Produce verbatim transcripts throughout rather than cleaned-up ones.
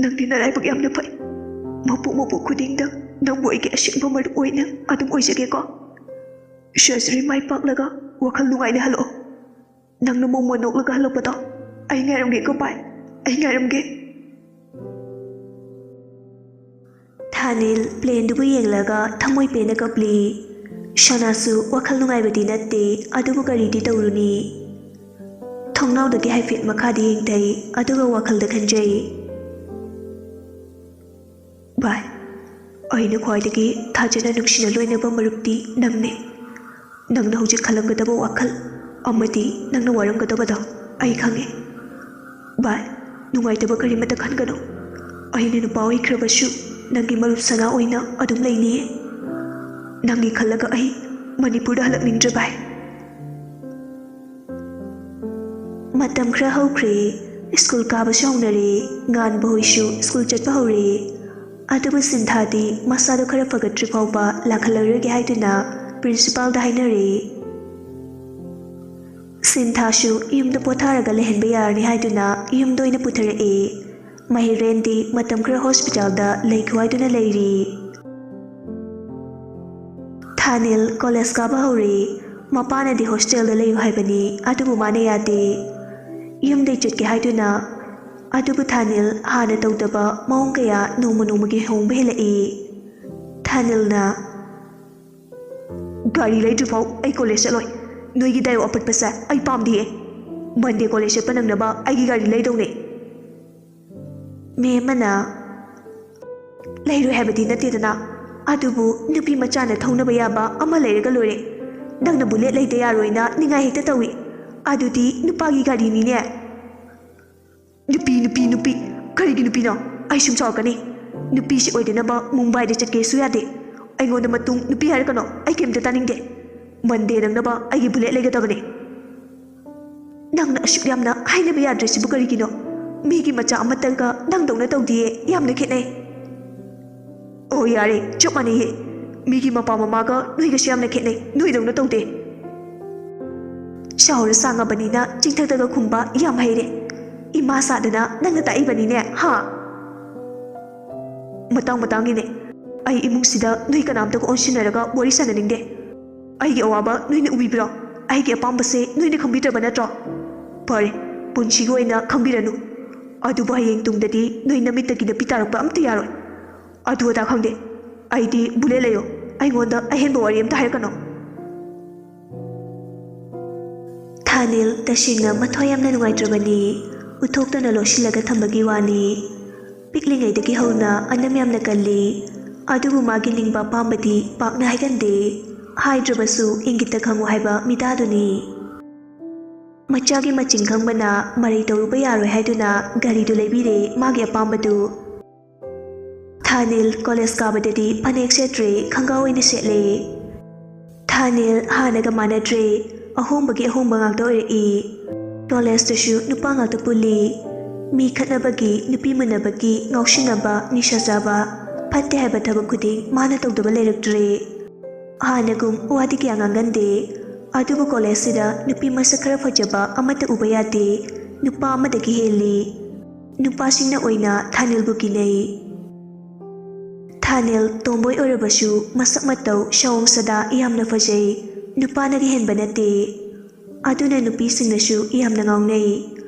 ꯅꯪꯗꯤ ꯅꯔꯥꯏꯕꯛ ꯌꯥꯝꯅ ꯐꯩ꯫ ꯃꯄꯣꯛ ꯃꯄꯣꯛ ꯈꯨꯗꯤꯡꯗ ꯅꯪꯕꯨ ꯑꯩꯒꯤ ꯑꯁꯦꯡꯕ ꯃꯔꯨꯞ ꯑꯣꯏꯅ ꯑꯗꯨꯝ ꯑꯣꯏꯖꯒꯦꯀꯣ꯫ ꯁꯔꯖꯔꯤ ꯃꯥꯏ ꯄꯥꯛꯂꯒ ꯋꯥꯈꯜ ꯅꯨꯡꯉꯥꯏꯅ ꯍꯜꯂꯛꯑꯣ꯫ ꯅꯪꯅ ꯃꯣꯃꯣꯟ ꯅꯣꯛꯂꯒ ꯍꯜꯂꯛꯄꯗꯣ ꯑꯩ ꯉꯥꯏꯔꯝꯒꯦꯀꯣ ꯚꯥꯏ, ꯑꯩ ꯉꯥꯏꯔꯝꯒꯦ꯫ ꯊꯥꯅꯤꯜ ꯄ꯭ꯂꯦꯟꯗꯨꯕꯨ ꯌꯦꯡꯂꯒ ꯊꯃꯣꯏ ꯄꯦꯟꯅ ꯀꯞꯂꯤ꯫ ꯁꯅꯥꯁꯨ ꯋꯥꯈꯜ ꯅꯨꯡꯉꯥꯏꯕꯗꯤ ꯅꯠꯇꯦ, ꯑꯗꯨꯕꯨ ꯀꯔꯤꯗꯤ ꯇꯧꯔꯨꯅꯤ? ꯊꯣꯡꯅꯥꯎꯗꯒꯤ ꯍꯥꯏꯐꯦꯠ ꯃꯈꯥꯗ ꯌꯦꯡꯊꯩ, ꯑꯗꯨꯒ ꯋꯥꯈꯜꯗ ꯈꯟꯖꯩ, "ꯚꯥꯏ, ꯑꯩꯅ ꯈ꯭ꯋꯥꯏꯗꯒꯤ ꯊꯥꯖꯅ ꯅꯨꯡꯁꯤꯅ ꯂꯣꯏꯅꯕ ꯃꯔꯨꯞꯇꯤ ꯅꯪꯅꯦ꯫ ꯅꯪꯅ ꯍꯧꯖꯤꯛ ꯈꯜꯂꯝꯒꯗꯕ ꯋꯥꯈꯜ ꯑꯃꯗꯤ ꯅꯪꯅ ꯋꯥꯔꯝꯒꯗꯕꯗꯣ ꯑꯩ ꯈꯪꯉꯦ꯫ ꯚꯥꯏ, ꯅꯨꯡꯉꯥꯏꯇꯕ ꯀꯔꯤꯃꯠꯇ ꯈꯟꯒꯅꯨ꯫ ꯑꯩꯅ ꯅꯨꯄꯥ ꯑꯣꯏꯈ꯭ꯔꯕꯁꯨ ꯅꯪꯒꯤ ꯃꯔꯨꯞ ꯁꯅꯥ ꯑꯣꯏꯅ ꯑꯗꯨꯝ ꯂꯩꯅꯤꯌꯦ꯫ ꯅꯪꯒꯤ ꯈꯜꯂꯒ ꯑꯩ ꯃꯅꯤꯄꯨꯔꯗ ꯍꯜꯂꯛꯅꯤꯡꯗ꯭ꯔꯦ ꯚꯥꯏ꯫" ꯃꯇꯝ ꯈꯔ ꯍꯧꯈ꯭ꯔꯦ꯫ ꯁ꯭ꯀꯨꯜ ꯀꯥꯕꯁꯨ ꯍꯧꯅꯔꯦ꯫ ꯉꯥꯟꯕ ꯍꯣꯏꯁꯨ ꯁ꯭ꯀꯨꯜ ꯆꯠꯄ ꯍꯧꯔꯦ꯫ ꯑꯗꯨꯕꯨ ꯁꯤꯟꯊꯥꯗꯤ ꯃꯁꯥꯗꯣ ꯈꯔ ꯐꯒꯠꯇ꯭ꯔꯤ ꯐꯥꯎꯕ ꯂꯥꯛꯍꯜꯂꯔꯣꯏꯒꯦ ꯍꯥꯏꯗꯨꯅ ꯄ꯭ꯔꯤꯟꯁꯤꯄꯥꯜꯗ ꯍꯥꯏꯅꯔꯦ꯫ ꯁꯤꯟꯊꯥꯁꯨ ꯌꯨꯝꯗ ꯄꯣꯊꯥꯔꯒ ꯂꯩꯍꯟꯕ ꯌꯥꯔꯅꯤ ꯍꯥꯏꯗꯨꯅ ꯌꯨꯝꯗ ꯑꯣꯏꯅ ꯄꯨꯊꯔꯛꯑꯦ꯫ ꯃꯍꯤꯔꯦꯟꯗꯤ ꯃꯇꯝ ꯈꯔ ꯍꯣꯁꯄꯤꯇꯥꯜꯗ ꯂꯩꯈꯣ ꯍꯥꯏꯗꯨꯅ ꯂꯩꯔꯤ꯫ ꯊꯥꯅꯤꯜ ꯀꯣꯂꯦꯖ ꯀꯥꯕ ꯍꯧꯔꯦ꯫ ꯃꯄꯥꯅꯗꯤ ꯍꯣꯁꯇꯦꯜꯗ ꯂꯩꯌꯨ ꯍꯥꯏꯕꯅꯤ, ꯑꯗꯨꯕꯨ ꯃꯥꯅ ꯌꯥꯗꯦ꯫ ꯌꯨꯝꯗꯩ ꯆꯠꯀꯦ ꯍꯥꯏꯗꯨꯅ꯫ ꯑꯗꯨꯕꯨ ꯊꯥꯅꯤꯜ ꯍꯥꯟꯅ ꯇꯧꯗꯕ ꯃꯑꯣꯡ ꯀꯌꯥ ꯅꯣꯡꯃ ꯅꯣꯡꯃꯒꯤ ꯍꯣꯡꯕ ꯍꯦꯜꯂꯛꯏ꯫ ꯊꯥꯅꯤꯜꯅ, "ꯒꯥꯔꯤ ꯂꯩꯗ꯭ꯔꯤꯐꯥꯎ ꯑꯩ ꯀꯣꯂꯦꯖ ꯆꯠꯂꯣꯏ꯫ ꯅꯣꯏꯒꯤ ꯗꯥꯏꯑꯣ ꯑꯄꯠꯄꯁꯦ ꯑꯩ ꯄꯥꯝꯗꯤꯌꯦ꯫ ꯃꯟꯗꯦ ꯀꯣꯂꯦꯖ ꯆꯠꯄ ꯅꯪꯅꯕ ꯑꯩꯒꯤ ꯒꯥꯔꯤ ꯂꯩꯗꯧꯅꯦ꯫" ꯃꯦꯝ ꯑꯃꯅ, "ꯂꯩꯔꯣꯏ ꯍꯥꯏꯕꯗꯤ ꯅꯠꯇꯦꯗꯅ, ꯑꯗꯨꯕꯨ ꯅꯨꯄꯤ ꯃꯆꯥꯅ ꯊꯧꯅꯕ ꯌꯥꯕ ꯑꯃ ꯂꯩꯔꯒ ꯂꯣꯏꯔꯦ꯫ ꯅꯪꯅ ꯕꯨꯂꯦꯠ ꯂꯩꯗ ꯌꯥꯔꯣꯏꯅ ꯅꯤꯡꯉꯥꯏ ꯍꯦꯛꯇ ꯇꯧꯏ꯫ ꯑꯗꯨꯗꯤ ꯅꯨꯄꯥꯒꯤ ꯒꯥꯔꯤꯅꯤꯅꯦ꯫" "ꯅꯨꯄꯤ, ꯅꯨꯄꯤ, ꯅꯨꯄꯤ? ꯀꯔꯤꯒꯤ ꯅꯨꯄꯤꯅꯣ? ꯑꯩ ꯁꯨꯝ ꯆꯥꯎꯔꯛꯀꯅꯤ꯫ ꯅꯨꯄꯤꯁꯤ ꯑꯣꯏꯗꯅꯕ ꯃꯨꯝꯕꯥꯏꯗ ꯆꯠꯀꯦꯁꯨ ꯌꯥꯗꯦ꯫ ꯑꯩꯉꯣꯟꯗ ꯃꯇꯨꯡ ꯅꯨꯄꯤ ꯍꯥꯏꯔꯛꯀꯅꯣ, ꯑꯩ ꯀꯩꯝꯇ ꯇꯥꯅꯤꯡꯗꯦ꯫ ꯃꯟꯗꯦ ꯅꯪꯅꯕ ꯑꯩꯒꯤ ꯕꯨꯂꯦꯠ ꯂꯩꯒꯗꯕꯅꯦ꯫" "ꯅꯪꯅ ꯑꯁꯨꯛ ꯌꯥꯝꯅ ꯍꯥꯏꯅꯕ ꯌꯥꯗ꯭ꯔꯤꯁꯤꯕꯨ ꯀꯔꯤꯒꯤꯅꯣ? ꯃꯤꯒꯤ ꯃꯆꯥ ꯑꯃꯠꯇꯒ ꯅꯪꯗꯧꯅ ꯇꯧꯗꯤꯌꯦ, ꯌꯥꯝꯅ ꯈꯦꯠꯅꯩ꯫" "ꯑꯣ ꯌꯥꯔꯦ, ꯆꯞ ꯃꯥꯟꯅꯩꯌꯦ꯫ ꯃꯤꯒꯤ ꯃꯄꯥ ꯃꯃꯥꯒ ꯅꯣꯏꯒꯁꯨ ꯌꯥꯝꯅ ꯈꯦꯠꯅꯩ, ꯅꯣꯏꯗꯧꯅ ꯇꯧꯗꯦ꯫" ꯆꯥꯎꯔ ꯁꯥꯡꯉꯕꯅꯤꯅ ꯆꯤꯡꯊꯛꯇꯒ ꯈꯨꯝꯕ ꯌꯥꯝ ꯍꯩꯔꯦ꯫ ꯏꯃꯥ ꯁꯥꯗꯅ ꯅꯪꯅ ꯇꯥꯛꯏꯕꯅꯤꯅꯦ, ꯍꯥ? ꯃꯇꯥꯡ ꯃꯇꯥꯡꯒꯤꯅꯦ꯫ ꯑꯩ ꯏꯃꯨꯡꯁꯤꯗ ꯅꯣꯏ ꯀꯅꯥꯝꯇꯒ ꯑꯣꯟꯁꯤꯟꯅꯔꯒ ꯋꯥꯔꯤ ꯁꯥꯟꯅꯅꯤꯡꯗꯦ꯫ ꯑꯩꯒꯤ ꯑꯋꯥꯕ ꯅꯣꯏꯅ ꯎꯕꯤꯕ꯭ꯔꯣ? ꯑꯩꯒꯤ ꯑꯄꯥꯝꯕꯁꯦ ꯅꯣꯏꯅ ꯈꯪꯕꯤꯗ꯭ꯔꯕ ꯅꯠꯇ꯭ꯔꯣ? ꯐꯔꯦ, ꯄꯨꯟꯁꯤꯒꯤ ꯑꯣꯏꯅ ꯈꯪꯕꯤꯔꯅꯨ꯫ ꯑꯗꯨꯕꯨ ꯍꯌꯦꯡ ꯇꯨꯡꯗꯗꯤ ꯅꯣꯏ ꯅꯃꯤꯠꯇꯒꯤ ꯅꯄꯤ ꯇꯥꯔꯛꯄ ꯑꯝꯇ ꯌꯥꯔꯣꯏ꯫ ꯑꯗꯨ ꯑꯗꯥ ꯈꯪꯗꯦ꯫ ꯑꯩꯗꯤ ꯕꯨꯂꯦꯠ ꯂꯩꯌꯣ꯫ ꯑꯩꯉꯣꯟꯗ ꯑꯍꯦꯟꯕ ꯋꯥꯔꯤ ꯑꯝꯇ ꯍꯥꯏꯔꯛꯀꯅꯣ꯫ ꯊꯥꯅꯤꯜ ꯇꯁꯦꯡꯅ ꯃꯊ꯭ꯋꯥꯏ ꯌꯥꯝꯅ ꯅꯨꯡꯉꯥꯏꯇ꯭ꯔꯕꯅꯤ꯫ ꯎꯠꯊꯣꯛꯇꯅ ꯂꯣꯠꯁꯤꯜꯂꯒ ꯊꯝꯕꯒꯤ ꯋꯥꯅꯤ꯫ ꯄꯤꯛꯂꯤꯉꯩꯗꯒꯤ ꯍꯧꯅ ꯑꯅꯝ ꯌꯥꯝꯅ ꯀꯜꯂꯤ꯫ ꯑꯗꯨꯕꯨ ꯃꯥꯒꯤ ꯅꯤꯡꯕ ꯑꯄꯥꯝꯕꯗꯤ ꯄꯥꯛꯅ ꯍꯥꯏꯒꯟꯗꯦ꯫ ꯍꯥꯏꯗ꯭ꯔꯕꯁꯨ ꯏꯪꯒꯤꯠꯇ ꯈꯪꯉꯨ ꯍꯥꯏꯕ ꯃꯤꯗꯥꯗꯨꯅꯤ꯫ ꯃꯆꯥꯒꯤ ꯃꯆꯤꯡ ꯈꯪꯕꯅ ꯃꯔꯩ ꯇꯧꯔꯨꯕ ꯌꯥꯔꯣꯏ ꯍꯥꯏꯗꯨꯅ ꯒꯥꯔꯤꯗꯨ ꯂꯩꯕꯤꯔꯦ ꯃꯥꯒꯤ ꯑꯄꯥꯝꯕꯗꯨ꯫ ꯊꯥꯅꯤꯜ ꯀꯣꯂꯦꯖ ꯀꯥꯕꯗꯗꯤ ꯐꯅꯦꯛ ꯁꯦꯠꯇ꯭ꯔꯦ, ꯈꯪꯒꯥꯎ ꯑꯣꯏꯅ ꯁꯦꯠꯂꯦ꯫ ꯊꯥꯅꯤꯜ ꯍꯥꯟꯅꯒ ꯃꯥꯟꯅꯗ꯭ꯔꯦ, ꯑꯍꯣꯡꯕꯒꯤ ꯑꯍꯣꯡꯕ ꯉꯥꯛꯇ ꯑꯣꯏꯔꯛꯏ꯫ ꯀꯣꯂꯦꯖꯇꯁꯨ ꯅꯨꯄꯥ ꯉꯥꯛꯇ ꯄꯨꯜꯂꯤ꯫ ꯃꯤ ꯈꯠꯅꯕꯒꯤ, ꯅꯨꯄꯤ ꯃꯨꯟꯅꯕꯒꯤ, ꯉꯥꯎꯁꯤꯟꯅꯕ, ꯅꯤꯁꯥ ꯆꯥꯕ, ꯐꯠꯇꯦ ꯍꯥꯏꯕ ꯊꯕꯛ ꯈꯨꯗꯤꯡ ꯃꯥꯅ ꯇꯧꯗꯕ ꯂꯩꯔꯛꯇ꯭ꯔꯦ꯫ ꯍꯥꯟꯅꯒꯨꯝ ꯋꯥꯗꯤ ꯀꯌꯥ ꯉꯥꯡꯒꯟꯗꯦ꯫ ꯑꯗꯨꯕꯨ ꯀꯣꯂꯦꯖꯁꯤꯗ ꯅꯨꯄꯤ ꯃꯁꯛ ꯈꯔ ꯐꯖꯕ ꯑꯃꯠꯇ ꯎꯕ ꯌꯥꯗꯦ꯫ ꯅꯨꯄꯥ ꯑꯃꯗꯒꯤ ꯍꯦꯜꯂꯤ꯫ ꯅꯨꯄꯥꯁꯤꯡꯅ ꯑꯣꯏꯅ ꯊꯥꯅꯤꯜꯕꯨ ꯀꯤꯅꯩ꯫ ꯊꯥꯅꯤꯜ ꯇꯣꯝꯕꯣꯏ ꯑꯣꯏꯔꯕꯁꯨ ꯃꯁꯛ ꯃꯇꯧ ꯁꯑꯣꯡ ꯁꯥꯗꯥ ꯌꯥꯝꯅ ꯐꯖꯩ꯫ ꯅꯨꯄꯥꯅꯒ ꯍꯦꯟꯕ ꯅꯠꯇꯦ꯫ ꯑꯗꯨꯅ ꯅꯨꯄꯤꯁꯤꯡꯅꯁꯨ ꯌꯥꯝꯅ ꯉꯥꯎꯅꯩ꯫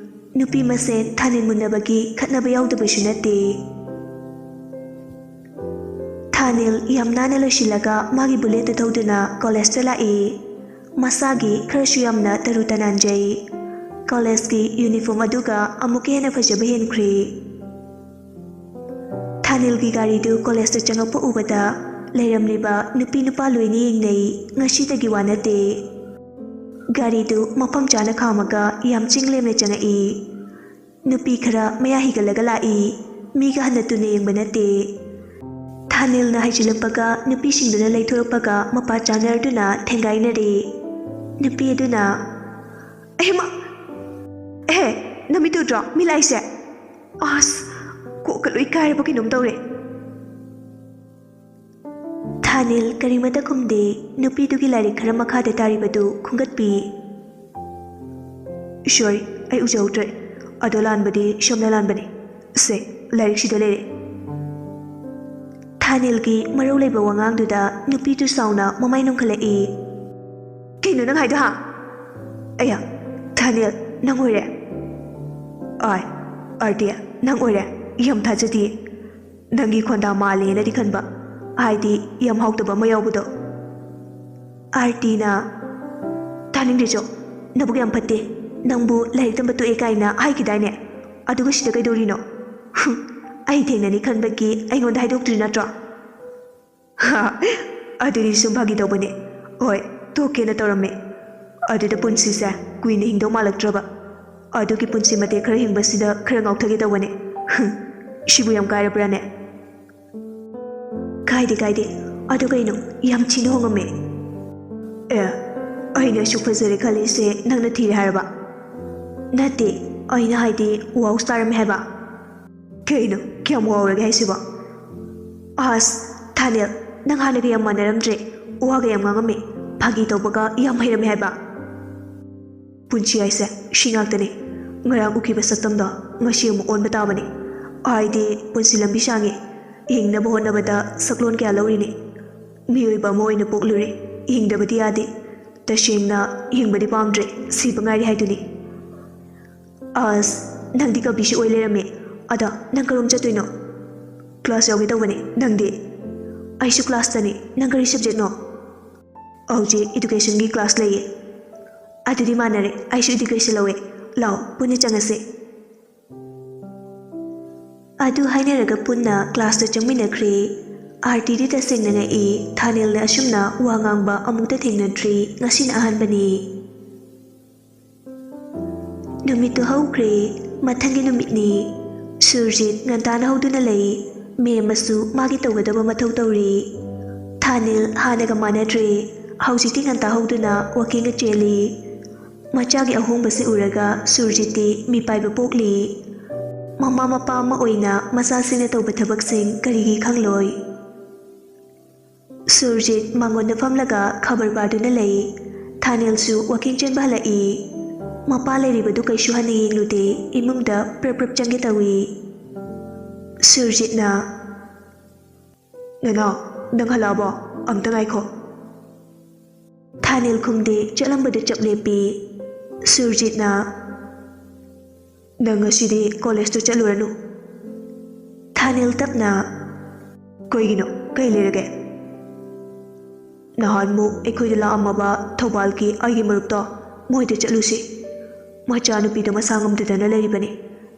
ꯅꯨꯄꯤ ꯃꯁꯦꯟ ꯊꯥꯅꯤꯜ ꯃꯨꯟꯅꯕꯒꯤ ꯈꯠꯅꯕ ꯌꯥꯎꯗꯕꯁꯨ ꯅꯠꯇꯦ꯫ ꯊꯥꯅꯤꯜ ꯌꯥꯝ ꯅꯥꯟꯅ ꯂꯣꯏꯁꯤꯜꯂꯒ ꯃꯥꯒꯤ ꯕꯨꯂꯦꯠꯇꯨ ꯊꯧꯗꯨꯅ ꯀꯣꯂꯦꯖꯇ ꯂꯥꯛꯏ꯫ ꯃꯁꯥꯒꯤ ꯈꯔꯁꯨ ꯌꯥꯝꯅ ꯇꯔꯨ ꯇꯅꯥꯟꯖꯩ꯫ ꯀꯣꯂꯦꯖꯀꯤ ꯌꯨꯅꯤꯐꯣꯔꯝ ꯑꯗꯨꯒ ꯑꯃꯨꯛꯀ ꯍꯦꯟꯅ ꯐꯖꯕ ꯍꯦꯟꯈ꯭ꯔꯦ꯫ ꯊꯥꯅꯤꯜꯒꯤ ꯒꯥꯔꯤꯗꯨ ꯀꯣꯂꯦꯖꯇ ꯆꯪꯉꯛꯄ ꯎꯕꯗ ꯂꯩꯔꯝꯂꯤꯕ ꯅꯨꯄꯤ ꯅꯨꯄꯥ ꯂꯣꯏꯅ ꯌꯦꯡꯅꯩ꯫ ꯉꯁꯤꯗꯒꯤ ꯋꯥ ꯅꯠꯇꯦ꯫ ꯒꯥꯔꯤꯗꯨ ꯃꯐꯝ ꯆꯥꯅ ꯈꯥꯝꯃꯒ ꯌꯥꯝ ꯆꯤꯡ ꯂꯦꯝꯅ ꯆꯪꯉꯛꯏ꯫ ꯅꯨꯄꯤ ꯈꯔ ꯃꯌꯥ ꯍꯤꯒꯠꯂꯒ ꯂꯥꯛꯏ꯫ ꯃꯤꯒ ꯍꯟꯅ ꯇꯨꯅ ꯌꯦꯡꯕ ꯅꯠꯇꯦ꯫ ꯊꯥꯅꯤꯜꯅ ꯍꯥꯏꯖꯤꯜꯂꯛꯄꯒ ꯅꯨꯄꯤꯁꯤꯡꯗꯨꯅ ꯂꯩꯊꯣꯔꯛꯄꯒ ꯃꯄꯥ ꯆꯥꯅꯔꯗꯨꯅ ꯊꯦꯡꯒꯥꯏꯅꯔꯦ꯫ ꯅꯨꯄꯤ ꯑꯗꯨꯅ, "ꯑꯍꯦꯃ! ꯑꯦꯍꯦ, ꯅꯃꯤꯠ ꯎꯗ꯭ꯔꯣ? ꯃꯤ ꯂꯥꯛꯏꯁꯦ! ꯑꯁ, ꯀꯣꯛꯀ ꯂꯣꯏ ꯀꯥꯏꯔꯕ ꯀꯩꯅꯣꯝ ꯇꯧꯔꯦ!" ꯊꯥꯅꯤꯜ ꯀꯔꯤꯃꯇ ꯈꯨꯝꯗꯦ꯫ ꯅꯨꯄꯤꯗꯨꯒꯤ ꯂꯥꯏꯔꯤꯛ ꯈꯔ ꯃꯈꯥꯗ ꯇꯥꯔꯤꯕꯗꯨ ꯈꯨꯝꯒꯠꯄꯤ꯫ "ꯁꯣꯔꯤ, ꯑꯩ ꯎꯖꯍꯧꯗ꯭ꯔꯦ꯫ ꯑꯗꯣ ꯂꯥꯟꯕꯗꯤ ꯁꯣꯝꯅ ꯂꯥꯟꯕꯅꯤ꯫ ꯁꯦ, ꯂꯥꯏꯔꯤꯛꯁꯤꯗ ꯂꯩꯔꯦ꯫" ꯊꯥꯅꯤꯜꯒꯤ ꯃꯔꯧ ꯂꯩꯕ ꯋꯥꯉꯥꯡꯗꯨꯗ ꯅꯨꯄꯤꯗꯨ ꯁꯥꯎꯅ ꯃꯃꯥꯏ ꯅꯣꯟꯈꯠꯂꯛꯏ꯫ "ꯀꯩꯅꯣ ꯅꯪ ꯍꯥꯏꯗꯣ, ꯍꯥ? ꯑꯌꯥ, ꯊꯥꯅꯤꯜ, ꯅꯪ ꯑꯣꯏꯔꯦ?" "ꯑꯥꯏ, ꯑꯥꯔꯇꯤ, ꯅꯪ ꯑꯣꯏꯔꯦ? ꯌꯥꯝ ꯊꯥꯖꯗꯤꯌꯦ꯫ ꯅꯪꯒꯤ ꯈꯣꯟꯗꯥ ꯃꯥꯜꯂꯦꯅꯗꯤ ꯈꯟꯕ, ꯍꯥꯏꯗꯤ ꯌꯥꯝ ꯍꯥꯎꯇꯕ ꯑꯃ ꯌꯥꯎꯕꯗꯣ꯫" ꯑꯥꯔꯇꯤꯅ, "ꯇꯥꯅꯤꯡꯗꯦ ꯆꯣ, ꯅꯕꯨꯛ ꯌꯥꯝ ꯐꯠꯇꯦ꯫ ꯅꯪꯕꯨ ꯂꯥꯏꯔꯤꯛ ꯇꯝꯕ ꯇꯣꯛꯑꯦ ꯀꯥꯏꯅ ꯍꯥꯏꯈꯤꯗꯥꯏꯅꯦ? ꯑꯗꯨꯒ ꯁꯤꯗ ꯀꯩꯗꯧꯔꯤꯅꯣ? ꯍꯨꯝ, ꯑꯩ ꯊꯦꯡꯅꯅꯤ ꯈꯟꯕꯒꯤ ꯑꯩꯉꯣꯟꯗ ꯍꯥꯏꯗꯣꯛꯇ꯭ꯔꯤ ꯅꯠꯇ꯭ꯔꯣ?" "ꯍꯥ, ꯑꯗꯨꯗꯤ ꯁꯨꯝ ꯐꯥꯒꯤ ꯇꯧꯕꯅꯦ꯫ ꯍꯣꯏ, ꯇꯣꯛꯀꯦꯅ ꯇꯧꯔꯝꯃꯦ꯫ ꯑꯗꯨꯗ ꯄꯨꯟꯁꯤꯁꯦ ꯀꯨꯏꯅ ꯍꯤꯡꯗꯧ ꯃꯥꯜꯂꯛꯇ꯭ꯔꯕ꯫ ꯑꯗꯨꯒꯤ ꯄꯨꯟꯁꯤ ꯃꯇꯦꯛ ꯈꯔ ꯍꯤꯡꯕꯁꯤꯗ ꯈꯔ ꯉꯥꯎꯊꯒꯦ ꯇꯧꯕꯅꯦ꯫ ꯍꯨꯝ, ꯁꯤꯕꯨ ꯌꯥꯝ ꯀꯥꯏꯔꯕ꯭ꯔꯥꯅꯦ?" "ꯀꯥꯏꯗꯦ, ꯀꯥꯏꯗꯦ꯫ ꯑꯗꯨ ꯀꯩꯅꯣ, ꯌꯥꯝ ꯊꯤꯅ ꯍꯣꯡꯉꯝꯃꯦ꯫" "ꯑꯦ, ꯑꯩꯅ ꯑꯁꯨꯛ ꯐꯖꯔꯦ ꯈꯜꯂꯤꯁꯦ ꯅꯪꯅ ꯊꯤꯔꯦ ꯍꯥꯏꯔꯕ?" "ꯅꯠꯇꯦ, ꯑꯩꯅ ꯍꯥꯏꯗꯤ ꯋꯥꯎ ꯁ꯭ꯇꯥꯔ ꯑꯃ ꯍꯥꯏꯕ꯫" "ꯀꯩꯅꯣ, ꯀꯌꯥꯝ ꯋꯥꯎꯔꯒꯦ ꯍꯥꯏꯁꯤꯕꯣ?" "ꯑꯁ, ꯊꯥꯅꯦꯜ, ꯅꯪ ꯍꯥꯟꯅꯒ ꯌꯥꯝ ꯃꯥꯟꯅꯔꯝꯗ꯭ꯔꯦ꯫ ꯋꯥꯒ ꯌꯥꯝ ꯉꯥꯡꯉꯝꯃꯦ, ꯐꯥꯒꯤ ꯇꯧꯕꯒ ꯌꯥꯝ ꯍꯩꯔꯝꯃꯦ ꯍꯥꯏꯕ꯫" "ꯄꯨꯟꯁꯤ ꯍꯥꯏꯁꯦ ꯁꯤ ꯉꯥꯛꯇꯅꯦ꯫ ꯉꯔꯥꯡ ꯎꯈꯤꯕ ꯁꯛꯇꯝꯗꯣ ꯉꯁꯤ ꯑꯃꯨꯛ ꯑꯣꯟꯕ ꯇꯥꯕꯅꯦ꯫ ꯍꯥꯏꯗꯤ ꯄꯨꯟꯁꯤ ꯂꯝꯕꯤ ꯁꯥꯡꯉꯦ, ꯍꯤꯡꯅꯕ ꯍꯣꯠꯅꯕꯗ ꯁꯛꯂꯣꯟ ꯀꯌꯥ ꯂꯧꯔꯤꯅꯦ꯫ ꯃꯤꯑꯣꯏꯕ ꯑꯃ ꯑꯣꯏꯅ ꯄꯣꯛꯂꯨꯔꯦ, ꯍꯤꯡꯗꯕꯗꯤ ꯌꯥꯗꯦ꯫ ꯇꯁꯦꯡꯅ ꯍꯤꯡꯕꯗꯤ ꯄꯥꯝꯗ꯭ꯔꯦ, ꯁꯤꯕ ꯉꯥꯏꯔꯦ ꯍꯥꯏꯗꯨꯅꯤ꯫" "ꯑꯁ, ꯅꯪꯗꯤ ꯀꯕꯤꯁꯨ ꯑꯣꯏ ꯂꯩꯔꯝꯃꯦ꯫ ꯑꯗꯣ ꯅꯪ ꯀꯔꯣꯝ ꯆꯠꯇꯣꯏꯅꯣ?" "ꯀ꯭ꯂꯥꯁ ꯌꯥꯎꯒꯦ ꯇꯧꯕꯅꯦ, ꯅꯪꯗꯤ?" "ꯑꯩꯁꯨ ꯀ꯭ꯂꯥꯁꯇꯅꯦ꯫ ꯅꯪ ꯀꯔꯤ ꯁꯕꯖꯦꯛꯅꯣ?" "ꯍꯧꯖꯤꯛ ꯏꯗꯨꯀꯦꯁꯟꯒꯤ ꯀ꯭ꯂꯥꯁ ꯂꯩꯌꯦ꯫" "ꯑꯗꯨꯗꯤ ꯃꯥꯟꯅꯔꯦ, ꯑꯩꯁꯨ ꯏꯗꯨꯀꯦꯁꯟ ꯂꯧꯋꯦ꯫ ꯂꯥꯛꯑꯣ, ꯄꯨꯟꯅ ꯆꯪꯉꯁꯦ꯫" ꯑꯗꯨ ꯍꯥꯏꯅꯔꯒ ꯄꯨꯟꯅ ꯀ꯭ꯂꯥꯁꯇ ꯆꯪꯃꯤꯟꯅꯈ꯭ꯔꯦ꯫ ꯑꯥꯔꯇꯤꯗꯤ ꯇꯁꯦꯡꯅ ꯉꯛꯏ, ꯊꯥꯅꯦꯜꯅ ꯑꯁꯨꯝꯅ ꯋꯥ ꯉꯥꯡꯕ ꯑꯃꯨꯛꯇ ꯊꯦꯡꯅꯗ꯭ꯔꯤ, ꯉꯁꯤꯅ ꯑꯍꯥꯟꯕꯅꯤ꯫ ꯅꯨꯃꯤꯠꯇꯨ ꯍꯧꯈ꯭ꯔꯦ꯫ ꯃꯊꯪꯒꯤ ꯅꯨꯃꯤꯠꯅꯤ꯫ ꯁꯨꯔꯖꯤꯠ ꯉꯟꯇꯥꯅ ꯍꯧꯗꯨꯅ ꯂꯩ꯫ ꯃꯦꯝ ꯑꯃꯁꯨ ꯃꯥꯒꯤ ꯇꯧꯒꯗꯕ ꯃꯊꯧ ꯇꯧꯔꯤ꯫ ꯊꯥꯅꯤꯜ ꯍꯥꯟꯅꯒ ꯃꯥꯟꯅꯗ꯭ꯔꯦ꯫ ꯍꯧꯖꯤꯛꯇꯤ ꯉꯟꯇꯥ ꯍꯧꯗꯨꯅ ꯋꯥꯀꯤꯡꯒ ꯆꯦꯜꯂꯤ꯫ ꯃꯆꯥꯒꯤ ꯑꯍꯣꯡꯕꯁꯤ ꯎꯔꯒ ꯁꯨꯔꯖꯤꯠꯇꯤ ꯃꯤꯄꯥꯏꯕ ꯄꯣꯛꯂꯤ꯫ ꯃꯃꯥ ꯃꯄꯥ ꯑꯃ ꯑꯣꯏꯅ ꯃꯆꯥꯁꯤꯡꯅ ꯇꯧꯕ ꯊꯕꯛꯁꯤꯡ ꯀꯔꯤꯒꯤ ꯈꯪꯂꯣꯏ? ꯁꯨꯔꯖꯤꯠ ꯃꯉꯣꯟꯗ ꯐꯝꯂꯒ ꯈꯕꯔ ꯄꯥꯗꯨꯅ ꯂꯩ꯫ ꯊꯥꯅꯦꯜꯁꯨ ꯋꯥꯀꯤꯡ ꯆꯦꯟꯕ ꯍꯜꯂꯛꯏ꯫ ꯃꯄꯥ ꯂꯩꯔꯤꯕꯗꯨ ꯀꯩꯁꯨ ꯍꯟꯅ ꯌꯦꯡꯂꯨꯗꯦ, ꯏꯃꯨꯡꯗ ꯄ꯭ꯔꯞ ꯄ꯭ꯔꯞ ꯆꯪꯒꯦ ꯇꯧꯏ꯫ ꯁꯨꯔꯖꯤꯠꯅ, "ꯅꯅꯥꯎ, ꯅꯪ ꯍꯜꯂꯛꯑꯕꯣ? ꯑꯝꯇ ꯉꯥꯏꯈꯣ꯫" ꯊꯥꯅꯤꯜ ꯈꯨꯝꯗꯦ, ꯆꯠꯂꯝꯕꯗꯨ ꯆꯞ ꯂꯦꯞꯄꯤ꯫ ꯁꯨꯔꯖꯤꯠꯅ, "ꯅꯪ ꯉꯁꯤꯗꯤ ꯀꯣꯂꯦꯖꯇ ꯆꯠꯂꯨꯔꯅꯨ꯫" ꯊꯥꯅꯤꯜ ꯇꯞꯅ, "ꯀꯩꯒꯤꯅꯣ? ꯀꯩ ꯂꯩꯔꯒꯦ?" "ꯅꯍꯥꯟꯃꯨꯛ ꯑꯩꯈꯣꯏꯗ ꯂꯥꯛꯑꯝꯃꯕ ꯊꯧꯕꯥꯜꯒꯤ ꯑꯩꯒꯤ ꯃꯔꯨꯞꯇꯣ, ꯃꯣꯏꯗ ꯆꯠꯂꯨꯁꯤ꯫ ꯃꯆꯥꯅꯨꯄꯤꯗꯣ ꯃꯁꯥ ꯉꯝꯗꯗꯅ ꯂꯩꯔꯤꯕꯅꯤ꯫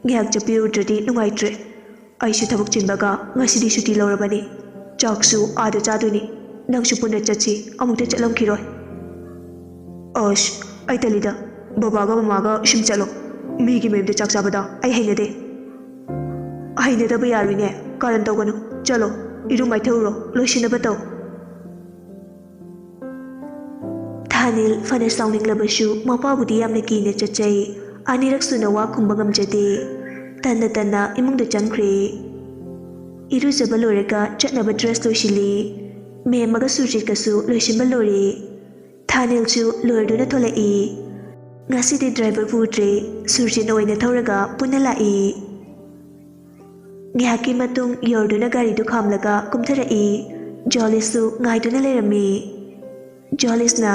ꯉꯥꯏꯍꯥꯛ ꯆꯠꯄꯤꯔꯨꯗ꯭ꯔꯗꯤ ꯅꯨꯡꯉꯥꯏꯇ꯭ꯔꯦ꯫ ꯑꯩꯁꯨ ꯊꯕꯛ ꯆꯤꯟꯕꯒ ꯉꯁꯤꯗꯤ ꯁꯨꯇꯤ ꯂꯧꯔꯕꯅꯤ꯫ ꯆꯥꯛꯁꯨ ꯑꯥꯗ ꯆꯥꯗꯣꯏꯅꯤ꯫ ꯅꯪꯁꯨ ꯄꯨꯟꯅ ꯆꯠꯁꯤ, ꯑꯃꯨꯛꯇ ꯆꯠꯂꯝꯈꯤꯔꯣꯏ꯫" "ꯑꯁ, ꯑꯩ ꯇꯜꯂꯤꯗ꯫ ꯕꯕꯥꯒ ꯃꯃꯥꯒ ꯁꯨꯝ ꯆꯠꯂꯣ꯫ ꯃꯤꯒꯤ ꯃꯌꯨꯝꯗ ꯆꯥꯛ ꯆꯥꯕꯗ ꯑꯩ ꯍꯩꯅꯗꯦ꯫" "ꯍꯩꯅꯗꯕ ꯌꯥꯔꯣꯏꯅꯦ꯫ ꯀꯥꯔꯟ ꯇꯧꯒꯅꯨ꯫ ꯆꯠꯂꯣ, ꯏꯔꯨ ꯃꯥꯏꯊꯧꯔꯨꯔꯣ, ꯂꯣꯏꯁꯤꯟꯅꯕ ꯇꯧ꯫" ꯊꯥꯅꯤꯜ ꯐꯅ ꯁꯥꯎꯅꯤꯡꯂꯕꯁꯨ ꯃꯄꯥꯕꯨꯗꯤ ꯌꯥꯝꯅ ꯀꯤꯅ ꯆꯠꯆꯩ꯫ ꯑꯅꯤꯔꯛ ꯁꯨꯅ ꯋꯥ ꯈꯨꯝꯕ ꯉꯝꯖꯗꯦ꯫ ꯇꯟꯅ ꯇꯟꯅ ꯏꯃꯨꯡꯗ ꯆꯪꯈ꯭ꯔꯦ꯫ ꯏꯔꯨꯖꯕ ꯂꯣꯏꯔꯒ ꯆꯠꯅꯕ ꯗ꯭ꯔꯦꯁ ꯂꯣꯏꯁꯤꯜꯂꯤ꯫ ꯃꯦꯝꯃꯒ ꯁꯨꯔꯖꯤꯠꯀꯁꯨ ꯂꯣꯏꯁꯤꯟꯕ ꯂꯣꯏꯔꯦ꯫ ꯊꯥꯅꯤꯜꯁꯨ ꯂꯣꯏꯔꯗꯨꯅ ꯊꯣꯛꯂꯛꯏ꯫ ꯉꯁꯤꯗꯤ ꯗ꯭ꯔꯥꯏꯚꯔ ꯄꯨꯗ꯭ꯔꯦ, ꯁꯨꯔꯖꯤꯠꯅ ꯑꯣꯏꯅ ꯊꯧꯔꯒ ꯄꯨꯟꯅ ꯂꯥꯛꯏ꯫ ꯉꯥꯏꯍꯥꯛꯀꯤ ꯃꯇꯨꯡ ꯌꯧꯔꯗꯨꯅ ꯒꯥꯔꯤꯗꯨ ꯈꯥꯝꯂꯒ ꯀꯨꯝꯊꯔꯛꯏ꯫ ꯖꯣꯂꯤꯁꯁꯨ ꯉꯥꯏꯗꯨꯅ ꯂꯩꯔꯝꯃꯤ꯫ ꯖꯣꯂꯤꯁꯅ,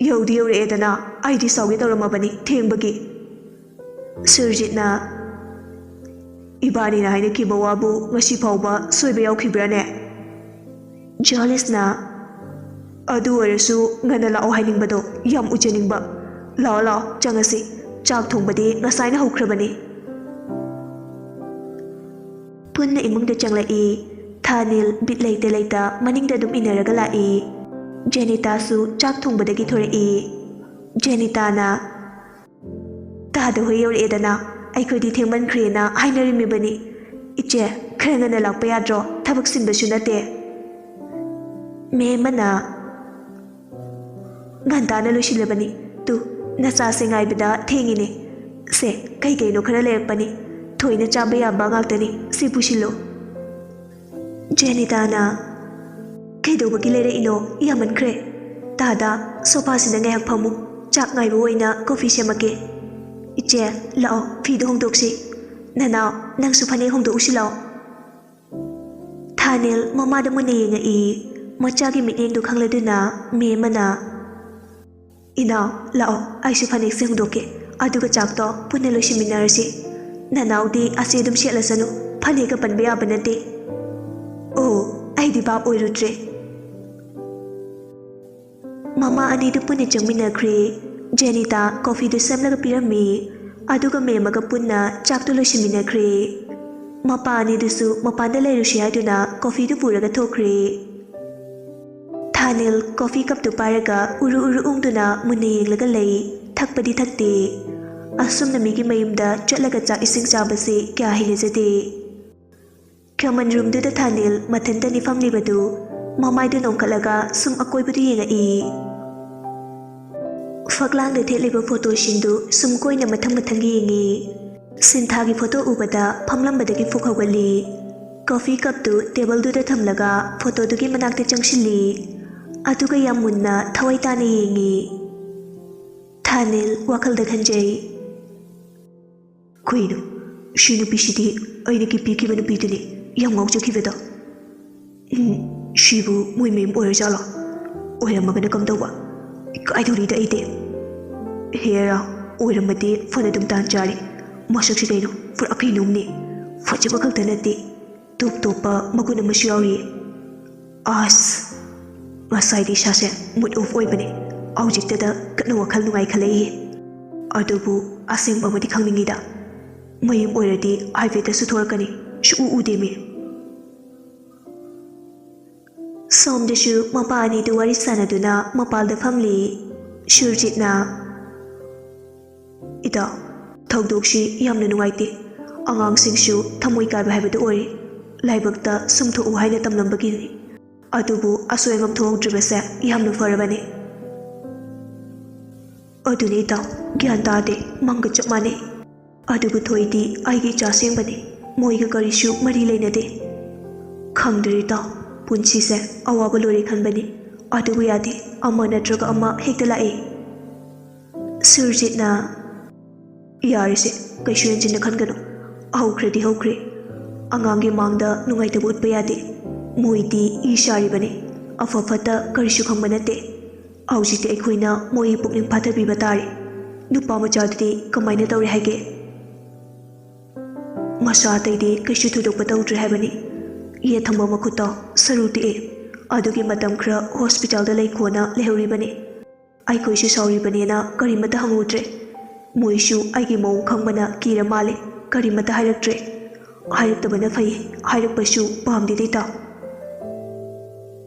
"ꯌꯧꯗꯤ ꯌꯧꯔꯛꯑꯦꯗꯅ, ꯑꯩꯗꯤ ꯁꯥꯎꯒꯦ ꯇꯧꯔꯝꯃꯕꯅꯤ ꯊꯦꯡꯕꯒꯤ꯫" ꯁꯨꯔꯖꯤꯠꯅ, "ꯏꯕꯥꯅꯤꯅ ꯍꯥꯏꯅꯈꯤꯕ ꯋꯥꯕꯨ ꯉꯁꯤ ꯐꯥꯎꯕ ꯁꯣꯏꯕ ꯌꯥꯎꯈꯤꯕ꯭ꯔꯥꯅꯦ?" ꯖꯣꯂꯤꯁꯅ, "ꯑꯗꯨ ꯑꯣꯏꯔꯁꯨ ꯉꯟꯅ ꯂꯥꯛꯑꯣ ꯍꯥꯏꯅꯤꯡꯕꯗꯣ ꯌꯥꯝ ꯎꯖꯅꯤꯡꯕ꯫ ꯂꯥꯛꯑꯣ, ꯂꯥꯛꯑꯣ, ꯆꯪꯉꯁꯤ꯫ ꯆꯥꯛ ꯊꯣꯡꯕꯗꯤ ꯉꯁꯥꯏꯅ ꯍꯧꯈ꯭ꯔꯕꯅꯤ꯫" ꯄꯨꯟꯅ ꯏꯃꯨꯡꯗ ꯆꯪꯂꯛꯏ꯫ ꯊꯥꯅꯤꯜ ꯕꯤꯠ ꯂꯩꯇ ꯂꯩꯇ ꯃꯅꯤꯡꯗ ꯑꯗꯨꯝ ꯏꯟꯅꯔꯒ ꯂꯥꯛꯏ꯫ ꯖꯦꯅꯤꯇꯥꯁꯨ ꯆꯥꯛ ꯊꯣꯡꯕꯗꯒꯤ ꯊꯣꯔꯛꯏ꯫ ꯖꯦꯅꯤꯇꯥꯅ, "ꯇꯥꯗ ꯍꯣꯏ ꯌꯧꯔꯛꯑꯦꯗꯅ, ꯑꯩꯈꯣꯏꯗꯤ ꯊꯦꯡꯃꯟꯈ꯭ꯔꯦꯅ ꯍꯥꯏꯅꯔꯝꯃꯤꯕꯅꯤ꯫ ꯏꯆꯦ, ꯈꯔ ꯉꯟꯅ ꯂꯥꯛꯄ ꯌꯥꯗ꯭ꯔꯣ? ꯊꯕꯛ ꯆꯤꯟꯕꯁꯨ ꯅꯠꯇꯦ꯫" ꯃꯦꯝꯃꯅ, "ꯉꯟꯇꯥꯅ ꯂꯣꯏꯁꯤꯜꯂꯕꯅꯤ꯫ ꯇꯨ, ꯅꯆꯥꯁꯦ ꯉꯥꯏꯕꯗ ꯊꯦꯡꯉꯤꯅꯦ꯫ ꯁꯦ, ꯀꯩ ꯀꯩꯅꯣ ꯈꯔ ꯂꯩꯔꯛꯄꯅꯤ꯫ ꯊꯣꯏꯅ ꯆꯥꯕ ꯌꯥꯕ ꯉꯥꯛꯇꯅꯤ꯫ ꯁꯤ ꯄꯨꯁꯤꯜꯂꯨ꯫" ꯖꯦꯅꯤꯇꯥꯅ, "ꯀꯩꯗꯧꯕꯒꯤ ꯂꯩꯔꯛꯏꯅꯣ? ꯌꯥꯝꯃꯟꯈ꯭ꯔꯦ꯫ ꯇꯥꯗ, ꯁꯣꯐꯥꯁꯤꯗ ꯉꯥꯏꯍꯥꯛ ꯐꯝꯃꯨ꯫ ꯆꯥꯛ ꯉꯥꯏꯕ ꯑꯣꯏꯅ ꯀꯣꯐꯤ ꯁꯦꯝꯃꯛꯀꯦ꯫ ꯏꯆꯦ, ꯂꯥꯛꯑꯣ, ꯐꯤꯗꯣ ꯍꯣꯡꯗꯣꯛꯁꯤ꯫ ꯅꯅꯥꯎ, ꯅꯪꯁꯨ ꯐꯅꯦꯛ ꯍꯣꯡꯗꯣꯛꯎꯁꯤ ꯂꯥꯛꯑꯣ꯫" ꯊꯥꯅꯤꯜ ꯃꯃꯥꯗ ꯃꯨꯟꯅ ꯌꯦꯡꯉꯛꯏ꯫ ꯃꯆꯥꯒꯤ ꯃꯤꯠꯌꯦꯡꯗꯨ ꯈꯪꯂꯗꯨꯅ ꯃꯦꯝ ꯑꯃꯅ, "ꯏꯅꯥꯎ, ꯂꯥꯛꯑꯣ, ꯑꯩꯁꯨ ꯐꯅꯦꯛꯁꯦ ꯍꯣꯡꯗꯣꯛꯀꯦ, ꯑꯗꯨꯒ ꯆꯥꯛꯇꯣ ꯄꯨꯟꯅ ꯂꯣꯏꯁꯤꯟꯃꯤꯟꯅꯔꯁꯤ꯫ ꯅꯅꯥꯎꯗꯤ ꯑꯁꯤ ꯑꯗꯨꯝ ꯁꯦꯠꯂꯁꯅꯨ, ꯐꯅꯦꯛꯀ ꯄꯟꯕ ꯌꯥꯕ ꯅꯠꯇꯦ꯫" "ꯑꯣ, ꯑꯩꯗꯤ ꯚꯥꯞ ꯑꯣꯏꯔꯨꯗ꯭ꯔꯦ꯫" ꯃꯃꯥ ꯑꯅꯤꯗꯨ ꯄꯨꯟꯅ ꯆꯪꯃꯤꯟꯅꯈ꯭ꯔꯦ꯫ ꯖꯦꯅꯤꯇꯥ ꯀꯣꯐꯤꯗꯨ ꯁꯦꯝꯂꯒ ꯄꯤꯔꯝꯃꯤ, ꯑꯗꯨꯒ ꯃꯦꯝ ꯑꯃꯒ ꯄꯨꯟꯅ ꯆꯥꯛꯇꯨ ꯂꯣꯏꯁꯤꯟꯃꯤꯟꯅꯈ꯭ꯔꯦ꯫ ꯃꯄꯥ ꯑꯅꯤꯗꯨꯁꯨ ꯃꯄꯥꯟꯗ ꯂꯩꯔꯨꯁꯤ ꯍꯥꯏꯗꯨꯅ ꯀꯣꯐꯤꯗꯨ ꯄꯨꯔꯒ ꯊꯣꯛꯈ꯭ꯔꯦ꯫ ꯊꯥꯅꯤꯜ ꯀꯣꯐꯤ ꯀꯞꯇꯨ ꯄꯥꯏꯔꯒ ꯎꯔꯨ ꯎꯔꯨ ꯎꯪꯗꯨꯅ ꯃꯨꯟꯅ ꯌꯦꯡꯂꯒ ꯂꯩ꯫ ꯊꯛꯄꯗꯤ ꯊꯛꯇꯦ꯫ ꯑꯁꯨꯝꯅ ꯃꯤꯒꯤ ꯃꯌꯨꯝꯗ ꯆꯠꯂꯒ ꯆꯥꯛ ꯏꯁꯤꯡ ꯆꯥꯕꯁꯤ ꯀꯌꯥ ꯍꯩꯅꯖꯗꯦ꯫ ꯀꯃꯟ ꯔꯨꯝꯗꯨꯗ ꯊꯥꯅꯤꯜ ꯃꯊꯟꯇꯅꯤ ꯐꯝꯂꯤꯕꯗꯨ꯫ ꯃꯃꯥꯏꯗꯨ ꯅꯣꯡꯈꯠꯂꯒ ꯁꯨꯝ ꯑꯀꯣꯏꯕꯗꯨ ꯌꯦꯡꯉꯛꯏ꯫ ꯐꯛꯂꯥꯡꯗ ꯊꯦꯠꯂꯤꯕ ꯐꯣꯇꯣꯁꯤꯡꯗꯨ ꯁꯨꯝ ꯀꯣꯏꯅ ꯃꯊꯪ ꯃꯊꯪ ꯌꯦꯡꯉꯤ꯫ ꯁꯤꯟꯊꯥꯒꯤ ꯐꯣꯇꯣ ꯎꯕꯗ ꯐꯝꯂꯝꯕꯗꯒꯤ ꯐꯨꯛ ꯍꯧꯒꯠꯂꯤ꯫ ꯀꯣꯐꯤ ꯀꯞꯇꯨ ꯇꯦꯕꯜꯗꯨꯗ ꯊꯝꯂꯒ ꯐꯣꯇꯣꯗꯨꯒꯤ ꯃꯅꯥꯛꯇ ꯆꯪꯁꯤꯜꯂꯤ꯫ ꯑꯗꯨꯒ ꯌꯥꯝ ꯃꯨꯟꯅ ꯊꯋꯥꯏ ꯇꯥꯅ ꯌꯦꯡꯉꯤ꯫ ꯊꯥꯅꯤꯜ ꯋꯥꯈꯜꯗ ꯈꯟꯖꯩ꯫ "ꯀꯩꯅꯣ, ꯁꯤ ꯅꯨꯄꯤꯁꯤꯗꯤ ꯑꯩꯅ ꯀꯤꯄꯤꯈꯤꯕ ꯅꯨꯄꯤꯗꯨꯅꯤ, ꯌꯥꯝ ꯉꯥꯎꯖꯈꯤꯕꯗꯣ꯫ ꯎꯝ, ꯁꯤꯕꯨ ꯃꯣꯏ ꯃꯌꯨꯝ ꯑꯣꯏꯔꯖꯥꯠꯂꯣ? ꯑꯣꯏꯔꯝꯃꯒꯅ ꯀꯝꯗꯧꯕ? ꯏꯀꯥꯏꯗꯧꯔꯤꯗ ꯑꯩꯗꯤ꯫ ꯍꯦꯔꯥ, ꯑꯣꯏꯔꯝꯃꯗꯤ ꯐꯅ ꯑꯗꯨꯝ ꯇꯥꯟ ꯆꯥꯔꯦ꯫ ꯃꯁꯛꯁꯤ ꯀꯩꯅꯣ, ꯄꯨꯔꯥ ꯀꯩꯅꯣꯝꯅꯤ꯫ ꯐꯖꯕ ꯈꯛꯇ ꯅꯠꯇꯦ, ꯇꯣꯞ ꯇꯣꯞꯄ ꯃꯒꯨꯟ ꯑꯃꯁꯨ ꯌꯥꯎꯔꯤꯌꯦ꯫ ꯑꯁ, ꯉꯁꯥꯏꯗꯤ ꯏꯁꯥꯁꯦ ꯃꯨꯠ ꯑꯣꯐ ꯑꯣꯏꯕꯅꯦ, ꯍꯧꯖꯤꯛꯇꯗ ꯀꯟꯅ ꯋꯥꯈꯜ ꯅꯨꯡꯉꯥꯏꯈꯠꯂꯛꯏꯌꯦ꯫ ꯑꯗꯨꯕꯨ ꯑꯁꯦꯡꯕ ꯑꯃꯗꯤ ꯈꯪꯅꯤꯡꯉꯤꯗ꯫ ꯃꯌꯨꯝ ꯑꯣꯏꯔꯗꯤ ꯍꯥꯏꯐꯦꯠꯇꯁꯨ ꯊꯣꯔꯛꯀꯅꯤ, ꯁꯨꯛꯎ ꯎꯗꯦꯃꯤ꯫" ꯁꯣꯝꯗꯁꯨ ꯃꯄꯥ ꯑꯅꯤꯗꯨ ꯋꯥꯔꯤ ꯁꯥꯟꯅꯗꯨꯅ ꯃꯄꯥꯜꯗ ꯐꯝꯂꯤ꯫ ꯁꯨꯔꯖꯤꯠꯅ, "ꯏꯇꯥꯎ, ꯊꯧꯗꯣꯛꯁꯤ ꯌꯥꯝꯅ ꯅꯨꯡꯉꯥꯏꯇꯦ꯫ ꯑꯉꯥꯡꯁꯤꯡꯁꯨ ꯊꯃꯣꯏ ꯀꯥꯏꯕ ꯍꯥꯏꯕꯗꯨ ꯑꯣꯏꯔꯦ꯫ ꯂꯥꯏꯕꯛꯇ ꯁꯨꯝ ꯊꯣꯛꯎ ꯍꯥꯏꯅ ꯇꯝꯂꯝꯕꯒꯤꯅꯤ꯫ ꯑꯗꯨꯕꯨ ꯑꯁꯣꯏ ꯑꯉꯥꯝ ꯊꯣꯛꯍꯧꯗ꯭ꯔꯤꯕꯁꯦ ꯌꯥꯝꯅ ꯐꯔꯕꯅꯤ꯫" "ꯑꯗꯨꯅꯤ ꯏꯇꯥꯎ, ꯒ꯭ꯌꯥꯟ ꯇꯥꯗꯦ, ꯃꯪꯒ ꯆꯞ ꯃꯥꯟꯅꯩ꯫ ꯑꯗꯨꯕꯨ ꯊꯣꯏꯗꯤ ꯑꯩꯒꯤ ꯏꯆꯥ ꯑꯁꯦꯡꯕꯅꯤ, ꯃꯣꯏꯒ ꯀꯔꯤꯁꯨ ꯃꯔꯤ ꯂꯩꯅꯗꯦ꯫ ꯈꯪꯗ꯭ꯔꯦ ꯏꯇꯥꯎ, ꯄꯨꯟꯁꯤꯁꯦ ꯑꯋꯥꯕ ꯂꯣꯏꯔꯦ ꯈꯟꯕꯅꯤ, ꯑꯗꯨꯕꯨ ꯌꯥꯗꯦ, ꯑꯃ ꯅꯠꯇ꯭ꯔꯒ ꯑꯃ ꯍꯦꯛꯇ ꯂꯥꯛꯑꯦ꯫" ꯁꯨꯔꯖꯤꯠꯅ, "ꯌꯥꯔꯦꯁꯦ, ꯀꯩꯁꯨ ꯍꯦꯟꯖꯤꯟꯅ ꯈꯟꯒꯅꯨ꯫ ꯍꯧꯈ꯭ꯔꯗꯤ ꯍꯧꯈ꯭ꯔꯦ꯫ ꯑꯉꯥꯡꯒꯤ ꯃꯥꯡꯗ ꯅꯨꯡꯉꯥꯏꯇꯕ ꯎꯠꯄ ꯌꯥꯗꯦ꯫ ꯃꯣꯏꯗꯤ ꯏ ꯆꯥꯔꯤꯕꯅꯤ꯫ ꯑꯐ ꯐꯠꯇ ꯀꯔꯤꯁꯨ ꯈꯪꯕ ꯅꯠꯇꯦ꯫ ꯍꯧꯖꯤꯛꯇꯤ ꯑꯩꯈꯣꯏꯅ ꯃꯣꯏꯒꯤ ꯄꯨꯛꯅꯤꯡ ꯐꯥꯊꯕꯤꯕ ꯇꯥꯔꯦ꯫ ꯅꯨꯄꯥ ꯃꯆꯥꯗꯨꯗꯤ ꯀꯃꯥꯏꯅ ꯇꯧꯔꯦ ꯍꯥꯏꯒꯦ? ꯃꯁꯥ ꯑꯇꯩꯗꯤ ꯀꯩꯁꯨ ꯊꯣꯏꯗꯣꯛꯄ ꯇꯧꯗ꯭ꯔꯦ ꯍꯥꯏꯕꯅꯤ꯫ ꯌꯦꯠ ꯊꯪꯕ ꯃꯈꯨꯠꯇ ꯁꯔꯨ ꯇꯦꯛꯑꯦ꯫ ꯑꯗꯨꯒꯤ ꯃꯇꯝ ꯈꯔ ꯍꯣꯁꯄꯤꯇꯥꯜꯗ ꯂꯩꯈꯣꯅ ꯂꯩꯍꯧꯔꯤꯕꯅꯤ꯫ ꯑꯩꯈꯣꯏꯁꯨ ꯁꯥꯎꯔꯤꯕꯅꯦꯅ ꯀꯔꯤꯃꯠꯇ ꯍꯪꯉꯨꯗ꯭ꯔꯦ꯫ ꯃꯣꯏꯁꯨ ꯑꯩꯒꯤ ꯃꯑꯣꯡ ꯈꯪꯕꯅ ꯀꯤꯔ ꯃꯥꯜꯂꯦ, ꯀꯔꯤꯃꯠꯇ ꯍꯥꯏꯔꯛꯇ꯭ꯔꯦ꯫ ꯍꯥꯏꯔꯛꯇꯕꯅ ꯐꯩ, ꯍꯥꯏꯔꯛꯄꯁꯨ ꯄꯥꯝꯗꯦꯗ ꯏꯇꯥ꯫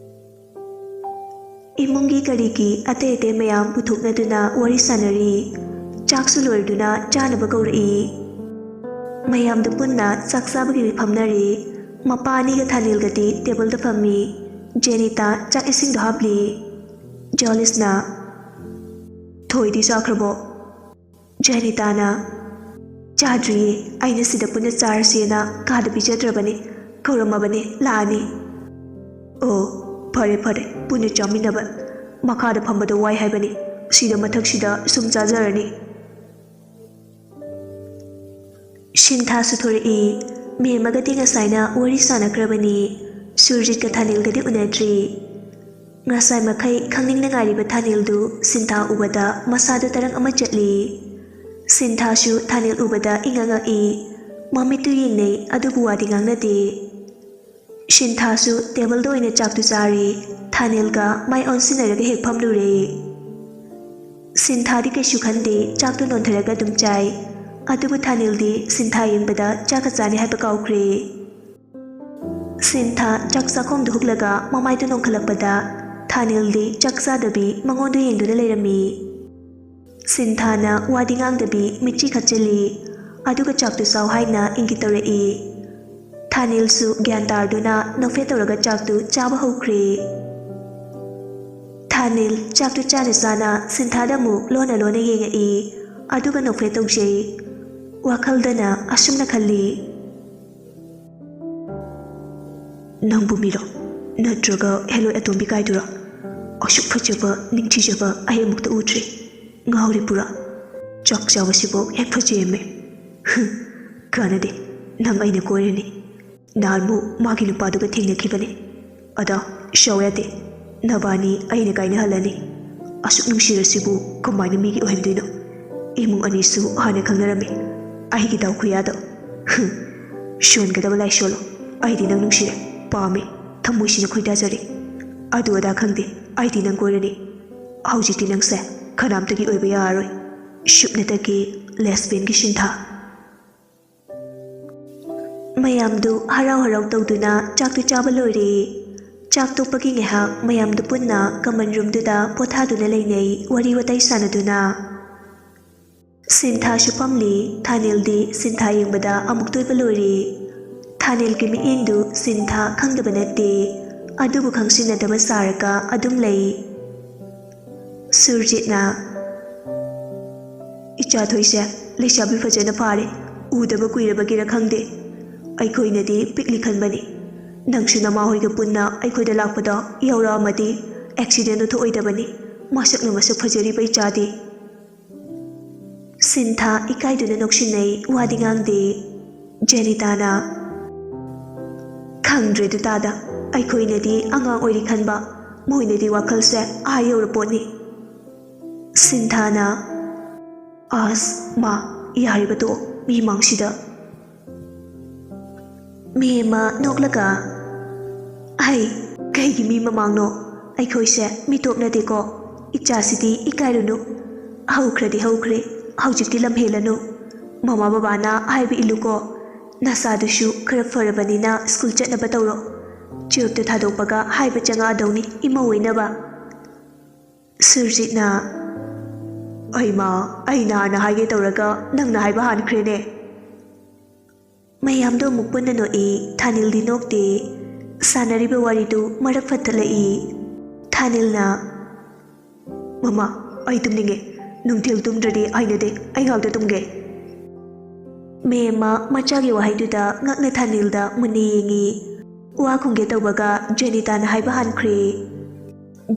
ꯏꯃꯨꯡꯒꯤ ꯀꯔꯤꯒꯤ ꯑꯇꯩ ꯑꯇꯩ ꯃꯌꯥꯝ ꯄꯨꯊꯣꯛꯅꯗꯨꯅ ꯋꯥꯔꯤ ꯁꯥꯟꯅꯔꯤ꯫ ꯆꯥꯛꯁꯨ ꯂꯣꯏꯔꯗꯨꯅ ꯆꯥꯅꯕ ꯀꯧꯔꯛꯏ꯫ ꯃꯌꯥꯝꯗꯨ ꯄꯨꯟꯅ ꯆꯥꯛ ꯆꯥꯕꯒꯤ ꯐꯝꯅꯔꯤ꯫ ꯃꯄꯥ ꯑꯅꯤꯒ ꯊꯥꯅꯤꯜꯒꯗꯤ ꯇꯦꯕꯜꯗ ꯐꯝꯃꯤ꯫ ꯖꯦꯅꯤꯇꯥ ꯆꯥꯛ ꯏꯁꯤꯡꯗꯣ ꯍꯥꯞꯂꯤ꯫ ꯖꯣꯂꯤꯁꯅ, "ꯊꯣꯏꯗꯤ ꯆꯥꯈ꯭ꯔꯕꯣ?" ꯖꯦꯅꯤꯇꯥꯅ, "ꯆꯥꯗ꯭ꯔꯤꯌꯦ, ꯑꯩꯅ ꯁꯤꯗ ꯄꯨꯟꯅ ꯆꯥꯔꯁꯦꯅ ꯀꯥꯗ ꯄꯤꯖꯗ꯭ꯔꯕꯅꯤ, ꯀꯧꯔꯝꯃꯕꯅꯤ, ꯂꯥꯛꯑꯅꯤ꯫" "ꯑꯣ, ꯐꯔꯦ ꯐꯔꯦ, ꯄꯨꯟꯅ ꯆꯥꯃꯤꯟꯅꯕ꯫ ꯃꯈꯥꯗ ꯐꯝꯕꯗꯣ ꯋꯥꯏ ꯍꯥꯏꯕꯅꯤ, ꯁꯤꯗ ꯃꯊꯛꯁꯤꯗ ꯁꯨꯝ ꯆꯥꯖꯔꯅꯤ꯫" ꯁꯤꯟꯊꯥꯁꯨ ꯊꯣꯔꯛꯏ꯫ ꯃꯦꯝꯃꯒꯗꯤ ꯉꯁꯥꯏꯅ ꯋꯥꯔꯤ ꯁꯥꯟꯅꯈ꯭ꯔꯕꯅꯤ꯫ ꯁꯨꯔꯖꯤꯠꯀ ꯊꯥꯅꯤꯜꯒꯗꯤ ꯎꯅꯗ꯭ꯔꯤ꯫ ꯉꯁꯥꯏ ꯃꯈꯩ ꯈꯪꯅꯤꯡꯅ ꯉꯥꯏꯔꯤꯕ ꯊꯥꯅꯤꯜꯗꯨ ꯁꯤꯟꯊꯥ ꯎꯕꯗ ꯃꯁꯥꯗꯨ ꯇꯔꯪ ꯑꯃ ꯆꯠꯂꯤ꯫ ꯁꯤꯟꯊꯥꯁꯨ ꯊꯥꯅꯤꯜ ꯎꯕꯗ ꯏꯉꯛ ꯉꯛꯏ꯫ ꯃꯃꯤꯠꯇꯨ ꯌꯦꯡꯅꯩ, ꯑꯗꯨꯕꯨ ꯋꯥꯗꯤ ꯉꯥꯡꯅꯗꯦ꯫ ꯁꯤꯟꯊꯥꯁꯨ ꯇꯦꯕꯜꯗ ꯑꯣꯏꯅ ꯆꯥꯛꯇꯨ ꯆꯥꯔꯦ꯫ ꯊꯥꯅꯤꯜꯒ ꯃꯥꯏ ꯑꯣꯟꯁꯤꯟꯅꯔꯒ ꯍꯦꯛ ꯐꯝꯂꯨꯔꯦ꯫ ꯁꯤꯟꯊꯥꯗꯤ ꯀꯩꯁꯨ ꯈꯟꯗꯦ, ꯆꯥꯛꯇꯨ ꯅꯣꯟꯊꯔꯒ ꯑꯗꯨꯝ ꯆꯥꯏ꯫ ꯑꯗꯨꯕꯨ ꯊꯥꯅꯤꯜꯗꯤ ꯁꯤꯟꯊꯥ ꯌꯦꯡꯕꯗ ꯆꯥꯛꯀ ꯆꯥꯅꯤ ꯍꯥꯏꯕ ꯀꯥꯎꯈ꯭ꯔꯦ꯫ ꯁꯤꯟꯊꯥ ꯆꯥꯛ ꯆꯥꯛꯈꯣꯝꯗꯨ ꯍꯨꯛꯂꯒ ꯃꯃꯥꯏꯗꯨ ꯅꯣꯟꯈꯠꯂꯛꯄꯗ ꯊꯥꯅꯤꯜꯗꯤ ꯆꯥꯛ ꯆꯥꯗꯕꯤ ꯃꯉꯣꯟꯗ ꯌꯦꯡꯗꯨꯅ ꯂꯩꯔꯝꯃꯤ꯫ ꯁꯤꯟꯊꯥꯅ ꯋꯥꯗꯤ ꯉꯥꯡꯗꯕꯤ ꯃꯤꯠꯆꯤ ꯈꯠꯆꯤꯜꯂꯤ꯫ ꯑꯗꯨꯒ ꯆꯥꯛꯇꯨ ꯆꯥꯎ ꯍꯥꯏꯅ ꯏꯪꯒꯤꯠ ꯇꯧꯔꯛꯏ꯫ ꯊꯥꯅꯤꯜꯁꯨ ꯒ꯭ꯌꯥꯟ ꯇꯥꯔꯗꯨꯅ ꯅꯣꯛꯐꯦꯠ ꯇꯧꯔꯒ ꯆꯥꯛꯇꯨ ꯆꯥꯕ ꯍꯧꯈ꯭ꯔꯦ꯫ ꯊꯥꯅꯤꯜ ꯆꯥꯛꯇꯨ ꯆꯥꯅ ꯆꯥꯅ ꯁꯤꯟꯊꯥꯗ ꯑꯃꯨꯛ ꯂꯣꯟꯅ ꯂꯣꯟꯅ ꯌꯦꯡꯉꯛꯏ꯫ ꯑꯗꯨꯒ ꯅꯣꯛꯐꯦꯠ ꯇꯧꯖꯩ꯫ ꯋꯥꯈꯜꯗꯅ ꯑꯁꯨꯝꯅ ꯈꯜꯂꯤ꯫ "ꯅꯪꯕꯨ ꯃꯤꯔꯣ? ꯅꯠꯇ꯭ꯔꯒ ꯍꯦꯂꯣꯏ ꯑꯇꯣꯝꯕꯤ ꯀꯥꯏꯗꯨꯔꯣ? ꯑꯁꯨꯛ ꯐꯖꯕ, ꯅꯤꯡꯊꯤꯖꯕ ꯑꯩ ꯑꯃꯨꯛꯇ ꯎꯗ꯭ꯔꯤ꯫ ꯉꯥꯎꯔꯦ ꯄꯨꯔꯥ꯫ ꯆꯥꯛ ꯆꯥꯕꯁꯤꯐꯥꯎ ꯍꯦꯛ ꯐꯖꯩꯌꯦꯃꯦ꯫ ꯍꯨꯝ, ꯀꯥꯟꯅꯗꯦ꯫ ꯅꯪ ꯑꯩꯅ ꯀꯣꯏꯔꯅꯤ꯫" ꯅꯍꯥꯟꯃꯨꯛ ꯃꯥꯒꯤ ꯅꯨꯄꯥꯗꯨꯒ ꯊꯦꯡꯅꯈꯤꯕꯅꯦ꯫ ꯑꯗꯣ, ꯁꯥꯎ ꯌꯥꯗꯦ꯫ ꯅꯕꯥꯅꯤ ꯑꯩꯅ ꯀꯥꯏꯅꯍꯜꯂꯅꯤ꯫ ꯑꯁꯨꯛ ꯅꯨꯡꯁꯤꯔꯁꯤꯕꯨ ꯀꯃꯥꯏꯅ ꯃꯤꯒꯤ ꯑꯣꯏꯍꯟꯗꯣꯏꯅꯣ? ꯏꯃꯨꯡ ꯑꯅꯤꯁꯨ ꯍꯥꯟꯅ ꯈꯪꯅꯔꯝꯃꯤ꯫ ꯑꯩꯒꯤ ꯗꯥꯎ ꯈꯨꯌꯥꯗꯣ꯫ ꯍꯨꯝ, ꯁꯣꯟꯒꯗꯕ ꯂꯥꯏꯁꯣꯜꯂꯣ꯫ ꯑꯩꯗꯤ ꯅꯪ ꯅꯨꯡꯁꯤꯔꯦ, ꯄꯥꯝꯃꯦ, ꯊꯃꯣꯏꯁꯤꯅ ꯈꯣꯏꯗꯥꯖꯔꯦ꯫ ꯑꯗꯨ ꯑꯗꯥ ꯈꯪꯗꯦ, ꯑꯩꯗꯤ ꯅꯪ ꯀꯣꯏꯔꯅꯤ꯫ ꯍꯧꯖꯤꯛꯇꯤ ꯅꯪꯁꯦ ꯀꯅꯥꯝꯇꯒꯤ ꯑꯣꯏꯕ ꯌꯥꯔꯔꯣꯏ꯫ ꯁꯨꯞꯅꯇꯒꯤ ꯂꯦꯁꯕꯤꯌꯟꯒꯤ ꯁꯤꯟꯊꯥ꯫ ꯃꯌꯥꯝꯗꯨ ꯍꯔꯥꯎ ꯍꯔꯥꯎ ꯇꯧꯗꯨꯅ ꯆꯥꯛꯇꯨ ꯆꯥꯕ ꯂꯣꯏꯔꯦ꯫ ꯆꯥꯛ ꯇꯣꯛꯄꯒꯤ ꯉꯥꯏꯍꯥꯛ ꯃꯌꯥꯝꯗꯨ ꯄꯨꯟꯅ ꯀꯃꯟ ꯔꯨꯝꯗꯨꯗ ꯄꯣꯊꯥꯗꯨꯅ ꯂꯩꯅꯩ, ꯋꯥꯔꯤ ꯋꯥꯇꯥꯏ ꯁꯥꯟꯅꯗꯨꯅ꯫ ꯁꯤꯟꯊꯥꯁꯨ ꯐꯝꯂꯤ꯫ ꯊꯥꯅꯤꯜꯗꯤ ꯁꯤꯟꯊꯥ ꯌꯦꯡꯕꯗ ꯑꯃꯨꯛꯇ ꯑꯣꯏꯕ ꯂꯣꯏꯔꯦ꯫ ꯊꯥꯅꯤꯜꯒꯤ ꯃꯤꯠꯌꯦꯡꯗꯨ ꯁꯤꯟꯊꯥ ꯈꯪꯗꯕ ꯅꯠꯇꯦ, ꯑꯗꯨꯕꯨ ꯈꯪꯁꯤꯟꯅꯗꯕ ꯁꯥꯔꯒ ꯑꯗꯨꯝ ꯂꯩ꯫ ꯁꯨꯔꯖꯤꯠꯅ, "ꯏꯆꯥꯊꯣꯏꯁꯦ ꯂꯩꯁꯥꯕꯤ ꯐꯖꯅ ꯐꯥꯔꯦ, ꯎꯗꯕ ꯀꯨꯏꯔꯕꯒꯤꯔ ꯈꯪꯗꯦ꯫ ꯑꯩꯈꯣꯏꯅꯗꯤ ꯄꯤꯛꯂꯤ ꯈꯟꯕꯅꯤ꯫ ꯅꯪꯁꯨ ꯅꯃꯥ ꯍꯣꯏꯒ ꯄꯨꯟꯅ ꯑꯩꯈꯣꯏꯗ ꯂꯥꯛꯄꯗꯣ ꯌꯥꯎꯔꯛꯑꯝꯃꯗꯤ ꯑꯦꯛꯁꯤꯗꯦꯟꯗꯣ ꯊꯣꯛꯑꯣꯏꯗꯕꯅꯤ꯫ ꯃꯁꯛꯅ ꯃꯁꯛ ꯐꯖꯔꯤꯕ ꯏꯆꯥꯗꯤ꯫" ꯁꯤꯟꯊꯥ ꯏꯀꯥꯏꯗꯨꯅ ꯅꯣꯛꯁꯤꯟꯅꯩ, ꯋꯥꯗꯤ ꯉꯥꯡꯗꯦ꯫ ꯖꯦꯅꯤꯇꯥꯅ, "ꯈꯪꯗ꯭ꯔꯦ ꯗꯨꯇꯥꯗ, ꯑꯩꯈꯣꯏꯅꯗꯤ ꯑꯉꯥꯡ ꯑꯣꯏꯔꯤ ꯈꯟꯕ, ꯃꯣꯏꯅꯗꯤ ꯋꯥꯈꯜꯁꯦ ꯑꯥ ꯌꯧꯔ ꯄꯣꯠꯅꯤ꯫" ꯁꯤꯟꯊꯥꯅ, "ꯑꯁ ꯃꯥ, ꯌꯥꯔꯤꯕ ꯇꯣꯛꯑꯣ, ꯃꯤ ꯃꯥꯡꯁꯤꯗ꯫" ꯃꯦꯝꯃ ꯅꯣꯛꯂꯒ, "ꯑꯩ ꯀꯩꯒꯤ ꯃꯤ ꯃꯃꯥꯡꯅꯣ? ꯑꯩꯈꯣꯏꯁꯦ ꯃꯤꯇꯣꯞ ꯅꯠꯇꯦꯀꯣ꯫ ꯏꯆꯥꯁꯤꯗꯤ ꯏꯀꯥꯏꯔꯨꯅꯨ꯫ ꯍꯧꯈ꯭ꯔꯗꯤ ꯍꯧꯈ꯭ꯔꯦ, ꯍꯧꯖꯤꯛꯇꯤ ꯂꯝ ꯍꯦꯜꯂꯅꯨ꯫ ꯃꯃꯥ ꯕꯕꯥꯅ ꯍꯥꯏꯕ ꯏꯜꯂꯨꯀꯣ꯫ ꯅꯁꯥꯗꯨꯁꯨ ꯈꯔ ꯐꯔꯕꯅꯤꯅ ꯁ꯭ꯀꯨꯜ ꯆꯠꯅꯕ ꯇꯧꯔꯣ꯫ ꯇꯨꯌꯦꯜꯞꯇ ꯊꯥꯗꯣꯛꯄꯒ ꯍꯥꯏꯕ ꯆꯪꯉꯛꯑꯗꯧꯅꯤ ꯏꯃꯧ ꯑꯣꯏꯅꯕ꯫" ꯁꯨꯔꯖꯤꯠꯅ, "ꯑꯩꯃꯥ, ꯑꯩ ꯅꯍꯥꯟꯅ ꯍꯥꯏꯒꯦ ꯇꯧꯔꯒ ꯅꯪꯅ ꯍꯥꯏꯕ ꯍꯥꯟꯈ꯭ꯔꯦꯅꯦ꯫" ꯃꯌꯥꯝꯗꯣ ꯑꯃꯨꯛ ꯄꯨꯟꯅ ꯅꯣꯛꯏ꯫ ꯊꯥꯅꯤꯜꯗꯤ ꯅꯣꯛꯇꯦ꯫ ꯁꯥꯟꯅꯔꯤꯕ ꯋꯥꯔꯤꯗꯨ ꯃꯔꯛ ꯐꯠꯊꯠꯂꯛꯏ꯫ ꯊꯥꯅꯤꯜꯅ, "ꯃꯃꯥ, ꯑꯩ ꯇꯨꯝꯅꯤꯡꯉꯦ꯫ ꯅꯨꯡꯊꯤꯜ ꯇꯨꯝꯗ꯭ꯔꯗꯤ ꯍꯩꯅꯗꯦ꯫ ꯑꯩ ꯉꯥꯛꯇ ꯇꯨꯝꯒꯦ꯫" ꯃꯦꯝꯃ ꯃꯆꯥꯒꯤ ꯋꯥꯍꯩꯗꯨꯗ ꯉꯛꯅ ꯊꯥꯅꯤꯜꯗ ꯃꯨꯟꯅ ꯌꯦꯡꯉꯤ꯫ ꯋꯥ ꯈꯨꯝꯒꯦ ꯇꯧꯕꯒ ꯖꯦꯅꯤꯇꯥꯅ ꯍꯥꯏꯕ ꯍꯥꯟꯈ꯭ꯔꯦ꯫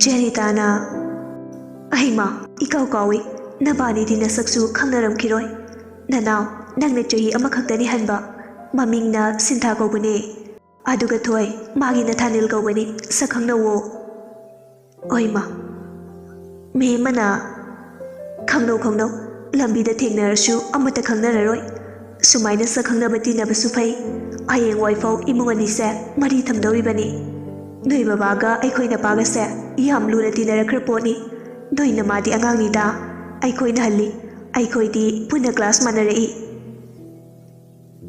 ꯖꯦꯅꯤꯇꯥꯅ, "ꯑꯍꯩꯃꯥ, ꯏꯀꯥꯎ ꯀꯥꯎꯏ꯫ ꯅꯕꯥꯅꯤꯗꯤ ꯅꯁꯛꯁꯨ ꯈꯪꯅꯔꯝꯈꯤꯔꯣꯏ꯫ ꯅꯅꯥꯎ, ꯅꯪꯅ ꯆꯍꯤ ꯑꯃꯈꯛꯇꯅꯤ ꯍꯟꯕ꯫ ꯃꯃꯤꯡꯅ ꯁꯤꯟꯊꯥ ꯀꯧꯕꯅꯦ꯫ ꯑꯗꯨꯒ ꯊꯣꯏ, ꯃꯥꯒꯤꯅ ꯊꯥꯅꯤꯜ ꯀꯧꯕꯅꯤ, ꯁꯛ ꯈꯪꯅꯧꯋꯣ꯫ ꯑꯣꯏꯃ, ꯃꯦꯝ ꯑꯃꯅ, "ꯈꯪꯅꯧ, ꯈꯪꯅꯧ, ꯂꯝꯕꯤꯗ ꯊꯦꯡꯅꯔꯁꯨ ꯑꯃꯠꯇ ꯈꯪꯅꯔꯔꯣꯏ꯫ ꯁꯨꯃꯥꯏꯅ ꯁꯛ ꯈꯪꯅꯕ ꯇꯤꯟꯅꯕꯁꯨ ꯐꯩ꯫ ꯍꯌꯦꯡꯋꯥꯏꯐꯥꯎ ꯏꯃꯨꯡ ꯑꯅꯤꯁꯦ ꯃꯔꯤ ꯊꯝꯗꯧꯔꯤꯕꯅꯤ꯫ ꯅꯣꯏ ꯕꯕꯥꯒ ꯑꯩꯈꯣꯏ ꯅꯄꯥꯒꯁꯦ ꯌꯥꯝ ꯂꯨꯅ ꯇꯤꯟꯅꯔꯛꯈ꯭ꯔ ꯄꯣꯠꯅꯤ꯫ ꯅꯣꯏ ꯅꯃꯥꯗꯤ ꯑꯉꯥꯡꯅꯤꯗ, ꯑꯩꯈꯣꯏꯅ ꯍꯜꯂꯤ꯫ ꯑꯩꯈꯣꯏꯗꯤ ꯄꯨꯟꯅ ꯀ꯭ꯂꯥꯁ ꯃꯥꯟꯅꯔꯛꯏ꯫"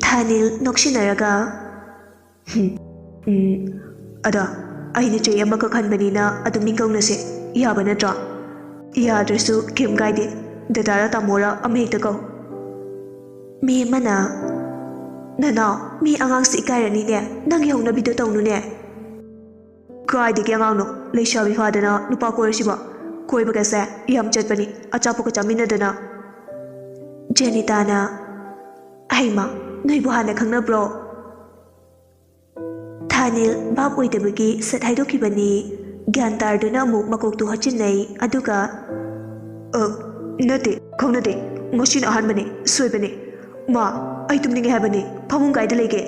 ꯊꯥꯅꯤꯜ ꯅꯣꯛꯁꯤꯟꯅꯔꯒ, "ꯍꯝ, ꯎꯝ, ꯑꯗꯣ ꯑꯩꯅ ꯆꯍꯤ ꯑꯃꯈꯛ ꯍꯟꯕꯅꯤꯅ ꯑꯗꯨꯝ ꯃꯤꯡ ꯀꯧꯅꯁꯦ, ꯌꯥꯕ ꯅꯠꯇ꯭ꯔꯣ? ꯌꯥꯗ꯭ꯔꯁꯨ ꯀꯩꯝ ꯀꯥꯏꯗꯦ, ꯗꯗꯥꯔ ꯇꯥꯃꯣꯔ ꯑꯃ ꯍꯦꯛꯇ ꯀꯧ꯫" ꯃꯦꯝ ꯑꯃꯅ, "ꯅꯅꯥꯎ, ꯃꯤ ꯑꯉꯥꯡꯁꯦ ꯏꯀꯥꯏꯔꯅꯤꯅꯦ, ꯅꯪꯒꯤ ꯍꯧꯅꯕꯤꯗꯣ ꯇꯧꯅꯨꯅꯦ꯫" "ꯀꯥꯏꯗꯒꯤ ꯑꯉꯥꯡꯅꯣ, ꯂꯩꯁꯥꯕꯤ ꯐꯥꯗꯅ ꯅꯨꯄꯥ ꯀꯣꯏꯔꯁꯤꯕꯣ? ꯀꯣꯏꯕꯒꯁꯦ ꯌꯥꯝ ꯆꯠꯄꯅꯤ, ꯑꯆꯥꯄꯣꯠꯀ ꯆꯥꯃꯤꯟꯅꯗꯅ꯫" ꯖꯦꯅꯤꯇꯥꯅ, "ꯍꯩꯃꯥ, ꯅꯣꯏꯕꯨ ꯍꯥꯟꯅ ꯈꯪꯅꯕ꯭ꯔꯣ?" ꯊꯥꯅꯤꯜ ꯚꯥꯞ ꯑꯣꯏꯗꯕꯒꯤ ꯁꯠ ꯍꯥꯏꯗꯣꯛꯈꯤꯕꯅꯤ꯫ ꯒ꯭ꯌꯥꯟ ꯇꯥꯔꯗꯨꯅ ꯑꯃꯨꯛ ꯃꯀꯣꯛꯇꯨ ꯍꯣꯠꯆꯤꯟꯅꯩ, ꯑꯗꯨꯒ, "ꯑ, ꯅꯠꯇꯦ, ꯈꯪꯅꯗꯦ꯫ ꯉꯁꯤꯅ ꯑꯍꯥꯟꯕꯅꯦ, ꯁꯣꯏꯕꯅꯦ꯫ ꯃꯥ, ꯑꯩ ꯇꯨꯝꯅꯤꯡꯉꯦ ꯍꯥꯏꯕꯅꯦ, ꯐꯃꯨꯡ ꯀꯥꯏꯗ ꯂꯩꯒꯦ?"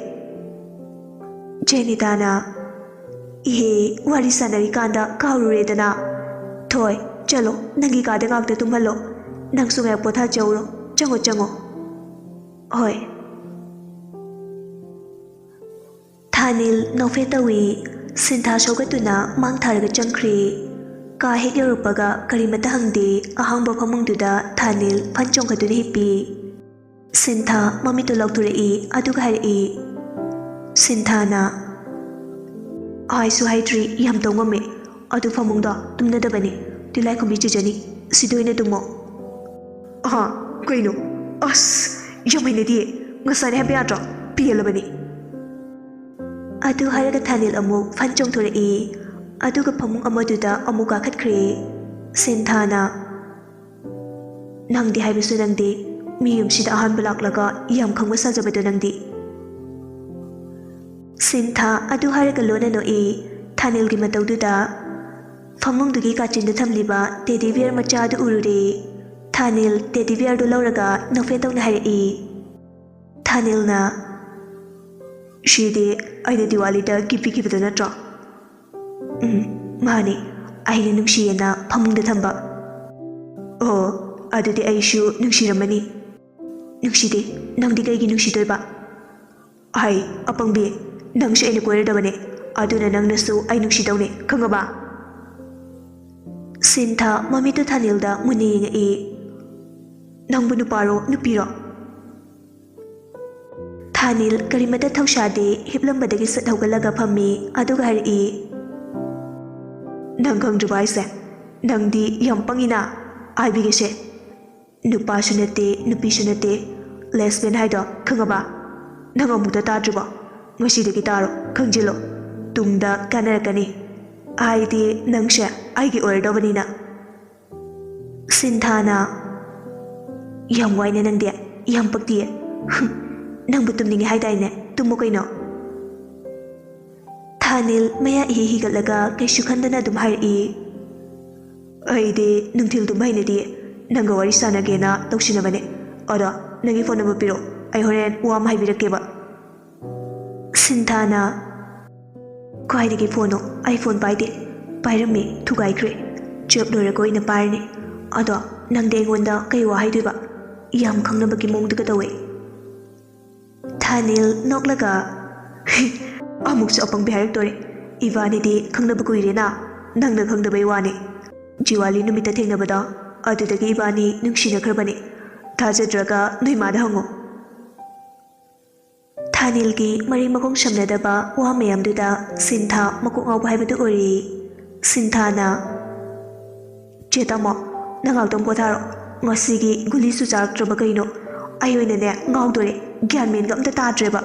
ꯖꯦꯅꯤꯇꯥꯅ, "ꯏꯍꯦ, ꯋꯥꯔꯤ ꯁꯥꯟꯅꯔꯤꯀꯥꯟꯗ ꯀꯥꯎꯔꯨꯔꯦꯗꯅ꯫ ꯊꯣꯏ, ꯆꯠꯂꯣ, ꯅꯪꯒꯤ ꯀꯥꯗ ꯉꯥꯛꯇ ꯇꯨꯝꯍꯜꯂꯣ꯫ ꯅꯪꯁꯨ ꯉꯥꯏꯍꯥꯛ ꯄꯣꯊꯥꯖꯍꯧꯔꯣ꯫ ꯆꯪꯉꯣ, ꯆꯪꯉꯣ꯫" "ꯍꯣꯏ꯫" ꯊꯥꯅꯤꯜ ꯅꯣꯛꯐꯦꯠ ꯇꯧꯏ꯫ ꯁꯤꯟꯊꯥ ꯁꯧꯒꯠꯇꯨꯅ ꯃꯥꯡ ꯊꯥꯔꯒ ꯆꯪꯈ꯭ꯔꯦ꯫ ꯀꯥ ꯍꯦꯛ ꯌꯧꯔꯛꯄꯒ ꯀꯔꯤꯃꯠꯇ ꯍꯪꯗꯦ, ꯑꯍꯥꯡꯕ ꯐꯃꯨꯡꯗꯨꯗ ꯊꯥꯅꯤꯜ ꯐꯟ ꯆꯣꯡꯈꯠꯇꯨꯅ ꯍꯤꯞꯄꯤ꯫ ꯁꯤꯟꯊꯥ ꯃꯃꯤꯠꯇꯨ ꯂꯥꯎꯊꯣꯔꯛꯏ, ꯑꯗꯨꯒ ꯍꯥꯏꯔꯛꯏ꯫ ꯁꯤꯟꯊꯥꯅ, "ꯍꯥꯏꯁꯨ ꯍꯥꯏꯗ꯭ꯔꯤ, ꯌꯥꯝ ꯇꯧ ꯉꯝꯃꯦ꯫ ꯑꯗꯨ ꯐꯃꯨꯡꯗꯣ ꯇꯨꯝꯅꯗꯕꯅꯤ, ꯇꯤꯜꯂꯥꯏꯈꯨꯝꯕꯤ ꯆꯨꯖꯅꯤ꯫ ꯁꯤꯗ ꯑꯣꯏꯅ ꯇꯨꯝꯃꯣ꯫" "ꯑꯍꯥ, ꯀꯩꯅꯣ? ꯑꯁ, ꯌꯥꯝ ꯍꯩꯅꯗꯤꯌꯦ꯫ ꯉꯁꯥꯏꯅ ꯍꯥꯏꯕ ꯌꯥꯗ꯭ꯔꯣ? ꯄꯦꯜꯂꯕꯅꯤ꯫" ꯑꯗꯨ ꯍꯥꯏꯔꯒ ꯊꯥꯅꯤꯜ ꯑꯃꯨꯛ ꯐꯟ ꯆꯣꯡꯊꯣꯔꯛꯏ, ꯑꯗꯨꯒ ꯐꯃꯨꯡ ꯑꯃꯗꯨꯗ ꯑꯃꯨꯛ ꯀꯥꯈꯠꯈ꯭ꯔꯦ꯫ ꯁꯤꯟꯊꯥꯅ, "ꯅꯪꯗꯤ ꯍꯥꯏꯕꯁꯨ ꯅꯪꯗꯤ, ꯃꯤ ꯌꯨꯝꯁꯤꯗ ꯑꯍꯥꯟꯕ ꯂꯥꯛꯂꯒ ꯌꯥꯝ ꯈꯪꯕ ꯁꯥꯖꯕꯗꯣ ꯅꯪꯗꯤ꯫" ꯁꯤꯟꯊꯥ ꯑꯗꯨ ꯍꯥꯏꯔꯒ ꯂꯣꯟꯅ ꯅꯣꯛꯏ꯫ ꯊꯥꯅꯤꯜꯒꯤ ꯃꯇꯧꯗꯨꯗ ꯐꯃꯨꯡꯗꯨꯒꯤ ꯀꯥꯆꯤꯟꯗ ꯊꯝꯂꯤꯕ ꯇꯦꯗꯤ ꯕꯤꯌꯔ ꯃꯆꯥꯗꯨ ꯎꯔꯨꯔꯦ꯫ ꯊꯥꯅꯤꯜ ꯇꯦꯗꯤ ꯕꯤꯌꯔꯗꯨ ꯂꯧꯔꯒ ꯅꯣꯛꯐꯦꯠ ꯇꯧꯅ ꯍꯥꯏꯔꯛꯏ꯫ ꯊꯥꯅꯤꯜꯅ, ꯁꯤꯗꯤ ꯑꯩꯅ ꯗꯤꯋꯥꯂꯤꯗ ꯒꯤꯐ ꯄꯤꯈꯤꯕꯗꯣ ꯅꯠꯇ꯭ꯔꯣ? ꯎꯝ, ꯃꯥꯅꯦ, ꯑꯩꯅ ꯅꯨꯡꯁꯤꯌꯦꯅ ꯐꯃꯨꯡꯗ ꯊꯝꯕ꯫ ꯑꯣ, ꯑꯗꯨꯗꯤ ꯑꯩꯁꯨ ꯅꯨꯡꯁꯤꯔꯝꯃꯅꯤ꯫ ꯅꯨꯡꯁꯤꯗꯦ꯫ ꯅꯪꯗꯤ ꯀꯩꯒꯤ ꯅꯨꯡꯁꯤꯗꯣꯏꯕ? ꯍꯥꯏ, ꯑꯄꯪꯕꯤ, ꯅꯪꯁꯨ ꯑꯩꯅ ꯀꯣꯏꯔꯗꯕꯅꯦ, ꯑꯗꯨꯅ ꯅꯪꯅꯁꯨ ꯑꯩ ꯅꯨꯡꯁꯤꯗꯧꯅꯦ, ꯈꯪꯉꯕ? ꯁꯤꯟꯊꯥ ꯃꯃꯤꯠꯇꯨ ꯊꯥꯅꯤꯜꯗ ꯃꯨꯟꯅ ꯌꯦꯡꯉꯛꯏ꯫ ꯅꯪꯕꯨ ꯅꯨꯄꯥꯔꯣ, ꯅꯨꯄꯤꯔꯣ? ꯊꯥꯅꯤꯜ ꯀꯔꯤꯃꯇ ꯊꯧꯁꯥꯗꯦ, ꯍꯤꯞꯂꯝꯕꯗꯒꯤ ꯁꯠ ꯍꯧꯒꯠꯂꯒ ꯐꯝꯃꯤ, ꯑꯗꯨꯒ ꯍꯥꯏꯔꯛꯏ, "ꯅꯪ ꯈꯪꯗ꯭ꯔꯤꯕ ꯍꯥꯏꯁꯦ? ꯅꯪꯗꯤ ꯌꯥꯝ ꯄꯪꯉꯤꯅ꯫ ꯍꯥꯏꯕꯤꯒꯦꯁꯦ, ꯅꯨꯄꯥꯁꯨ ꯅꯠꯇꯦ, ꯅꯨꯄꯤꯁꯨ ꯅꯠꯇꯦ, ꯂꯦꯁꯕꯤꯌꯟ ꯍꯥꯏꯗꯣ, ꯈꯪꯉꯕ? ꯅꯪ ꯑꯃꯨꯛꯇ ꯇꯥꯗ꯭ꯔꯤꯕꯣ? ꯉꯁꯤꯗꯒꯤ ꯇꯥꯔꯣ, ꯈꯪꯖꯤꯜꯂꯣ, ꯇꯨꯡꯗ ꯀꯥꯟꯅꯔꯛꯀꯅꯤ꯫ ꯍꯥꯏꯗꯤ ꯅꯪꯁꯦ ꯑꯩꯒꯤ ꯑꯣꯏꯔꯗꯧꯕꯅꯤꯅ꯫" ꯁꯤꯟꯊꯥꯅ, "ꯌꯥꯝ ꯋꯥꯏꯅꯦ ꯅꯪꯗꯤ, ꯌꯥꯝ ꯄꯛꯇꯤꯌꯦ꯫ ꯍꯨꯝ, ꯅꯪꯕꯨ ꯇꯨꯝꯅꯤꯡꯉꯦ ꯍꯥꯏꯗꯥꯏꯅꯦ? ꯇꯨꯝꯃꯣ ꯀꯩꯅꯣ꯫" ꯊꯥꯅꯤꯜ ꯃꯌꯥ ꯏꯍꯤ ꯍꯤꯒꯠꯂꯒ ꯀꯩꯁꯨ ꯈꯟꯗꯅ ꯑꯗꯨꯝ ꯍꯥꯏꯔꯛꯏ, "ꯑꯩꯗꯤ ꯅꯨꯡꯊꯤꯜ ꯇꯨꯝꯕ ꯍꯩꯅꯗꯤꯌꯦ, ꯅꯪꯒ ꯋꯥꯔꯤ ꯁꯥꯟꯅꯒꯦꯅ ꯇꯧꯁꯤꯟꯅꯕꯅꯦ꯫ ꯑꯗꯣ ꯅꯪꯒꯤ ꯐꯣꯟ ꯅꯝꯕꯔ ꯄꯤꯔꯛꯑꯣ, ꯑꯩ ꯍꯣꯔꯦꯟ ꯋꯥ ꯑꯃ ꯍꯥꯏꯕꯤꯔꯛꯀꯦꯕ꯫" ꯁꯤꯟꯊꯥꯅ, "ꯀꯥꯏꯗꯒꯤ ꯐꯣꯟꯅꯣ? ꯑꯩ ꯐꯣꯟ ꯄꯥꯏꯗꯦ꯫ ꯄꯥꯏꯔꯝꯃꯤ, ꯊꯨꯒꯥꯏꯈ꯭ꯔꯦ꯫ ꯆꯦꯞ ꯂꯣꯏꯔꯒ ꯑꯣꯏꯅ ꯄꯥꯏꯔꯅꯤ꯫ ꯑꯗꯣ ꯅꯪꯗꯤ ꯑꯩꯉꯣꯟꯗ ꯀꯩ ꯋꯥ ꯍꯥꯏꯗꯣꯏꯕ? ꯌꯥꯝ ꯈꯪꯅꯕꯒꯤ ꯃꯑꯣꯡꯗꯒ ꯇꯧꯋꯦ꯫" ꯊꯥꯅꯤꯜ ꯅꯣꯛꯂꯒ, "ꯑꯃꯨꯛꯁꯨ ꯑꯄꯪꯕꯤ ꯍꯥꯏꯔꯛꯇꯣꯔꯦ꯫ ꯏꯕꯥꯅꯤꯗꯤ ꯈꯪꯅꯕ ꯀꯨꯏꯔꯦꯅ, ꯅꯪꯅ ꯈꯪꯗꯕꯩ ꯋꯥꯅꯤ꯫ ꯖꯤꯋꯥꯂꯤ ꯅꯨꯃꯤꯠꯇ ꯊꯦꯡꯅꯕꯗꯣ, ꯑꯗꯨꯗꯒꯤ ꯏꯕꯥꯅꯤ ꯅꯨꯡꯁꯤꯅꯈ꯭ꯔꯕꯅꯤ꯫ ꯊꯥꯖꯗ꯭ꯔꯒ ꯅꯣꯏ ꯃꯥꯗ ꯍꯪꯉꯨ꯫" ꯊꯥꯅꯤꯜꯒꯤ ꯃꯔꯤ ꯃꯈꯣꯡ ꯁꯝꯅꯗꯕ ꯋꯥ ꯃꯌꯥꯝꯗꯨꯗ ꯁꯤꯟꯊꯥ ꯃꯀꯣꯛ ꯉꯥꯎꯕ ꯍꯥꯏꯕꯗꯨ ꯑꯣꯏꯔꯤ꯫ ꯁꯤꯟꯊꯥꯅ, "ꯆꯦ ꯇꯥꯃꯣ, ꯅꯪ ꯉꯥꯛꯇꯪ ꯄꯣꯊꯥꯔꯣ꯫ ꯉꯁꯤꯒꯤ ꯒꯨꯂꯤꯁꯨ ꯆꯥꯔꯛꯇ꯭ꯔꯕ ꯀꯩꯅꯣ? ꯑꯩ ꯑꯣꯏꯅꯅꯦ ꯉꯥꯎꯗꯣꯔꯦ, ꯒ꯭ꯌꯥꯟ ꯃꯦꯟꯒ ꯑꯝꯇ ꯇꯥꯗ꯭ꯔꯦꯕ꯫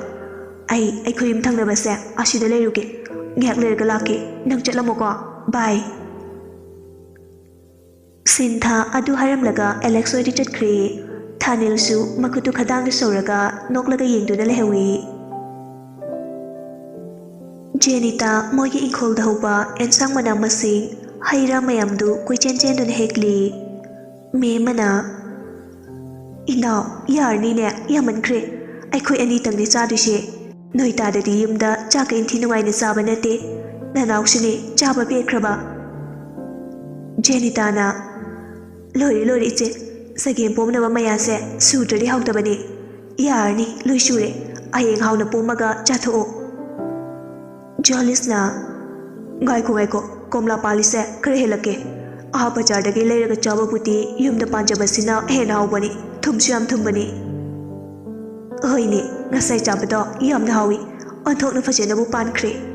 ꯑꯩ ꯑꯩꯈꯣꯏ ꯌꯨꯝ ꯊꯪꯅꯕꯁꯦ ꯑꯁꯤꯗ ꯂꯩꯔꯨꯒꯦ, ꯉꯥꯏꯍꯥꯛ ꯂꯩꯔꯒ ꯂꯥꯛꯀꯦ꯫ ꯅꯪ ꯆꯠꯂꯝꯃꯣꯀꯣ, ꯕꯥꯏ꯫" ꯁꯤꯟꯊꯥ ꯑꯗꯨ ꯍꯥꯏꯔꯝꯂꯒ ꯑꯦꯂꯦꯛꯁ ꯍꯣꯏꯗ ꯆꯠꯈ꯭ꯔꯦ꯫ ꯊꯥꯅꯤꯜꯁꯨ ꯃꯈꯨꯠꯇꯨ ꯈꯗꯥꯡꯗ ꯁꯧꯔꯒ ꯅꯣꯛꯂꯒ ꯌꯦꯡꯗꯨꯅ ꯂꯩꯍꯧꯏ꯫ ꯖꯦꯅꯤꯇꯥ ꯃꯣꯏꯒꯤ ꯏꯪꯈꯣꯜꯗ ꯍꯧꯕ ꯑꯦꯟꯁꯥꯡ ꯃꯅꯥ ꯃꯁꯤꯡ, ꯍꯩ ꯔꯥ ꯃꯌꯥꯝꯗꯨ ꯀꯣꯏꯆꯦꯟ ꯆꯦꯟꯗꯨꯅ ꯍꯦꯛꯂꯤ꯫ ꯃꯦꯝ ꯑꯃꯅ, "ꯏꯅꯥꯎ, ꯌꯥꯔꯅꯤꯅꯦ, ꯌꯥꯝꯃꯟꯈ꯭ꯔꯦ꯫ ꯑꯩꯈꯣꯏ ꯑꯅꯤꯇꯪꯅꯦ ꯆꯥꯗꯣꯏꯁꯦ꯫ ꯅꯣꯏ ꯇꯥꯗꯗꯤ ꯌꯨꯝꯗ ꯆꯥꯛꯀ ꯏꯟꯊꯤ ꯅꯨꯡꯉꯥꯏꯅ ꯆꯥꯕ ꯅꯠꯇꯦ꯫ ꯅꯅꯥꯎꯁꯤꯅꯦ ꯆꯥꯕ ꯄꯦꯠꯈ꯭ꯔꯕ꯫ ꯖꯦꯅꯤꯇꯥꯅ, "ꯂꯣꯏꯔꯦ, ꯂꯣꯏꯔꯦ ꯏꯆꯦ, ꯆꯒꯦꯝ ꯄꯣꯝꯅꯕ ꯃꯌꯥꯁꯦ ꯁꯨꯗ꯭ꯔꯗꯤ ꯍꯥꯎꯇꯕꯅꯦ꯫ ꯌꯥꯔꯅꯤ, ꯂꯣꯏ ꯁꯨꯔꯦ꯫ ꯍꯌꯦꯡ ꯍꯥꯎꯅ ꯄꯣꯝꯃꯒ ꯆꯥꯊꯣꯛꯑꯣ"꯫ ꯖꯣꯂꯤꯁꯅ, "ꯉꯥꯏꯈꯣ, ꯉꯥꯏꯈꯣ, ꯀꯣꯝꯂꯥ ꯄꯥꯜꯂꯤꯁꯦ ꯈꯔ ꯍꯦꯜꯂꯛꯀꯦ꯫ ꯑꯥ ꯕꯖꯥꯔꯗꯒꯤ ꯂꯩꯔꯒ ꯆꯥꯕꯕꯨꯗꯤ ꯌꯨꯝꯗ ꯄꯥꯟꯖꯕꯁꯤꯅ ꯍꯦꯟꯅ ꯍꯥꯎꯕꯅꯤ, ꯊꯨꯝꯁꯨ ꯌꯥꯝ ꯊꯨꯝꯕꯅꯤ"꯫ "ꯍꯣꯏꯅꯦ, ꯉꯁꯥꯏ ꯆꯥꯕꯗꯣ ꯌꯥꯝꯅ ꯍꯥꯎꯏ, ꯑꯣꯟꯊꯣꯛꯅ ꯐꯖꯅꯕꯨ ꯄꯥꯟꯈ꯭ꯔꯦ"꯫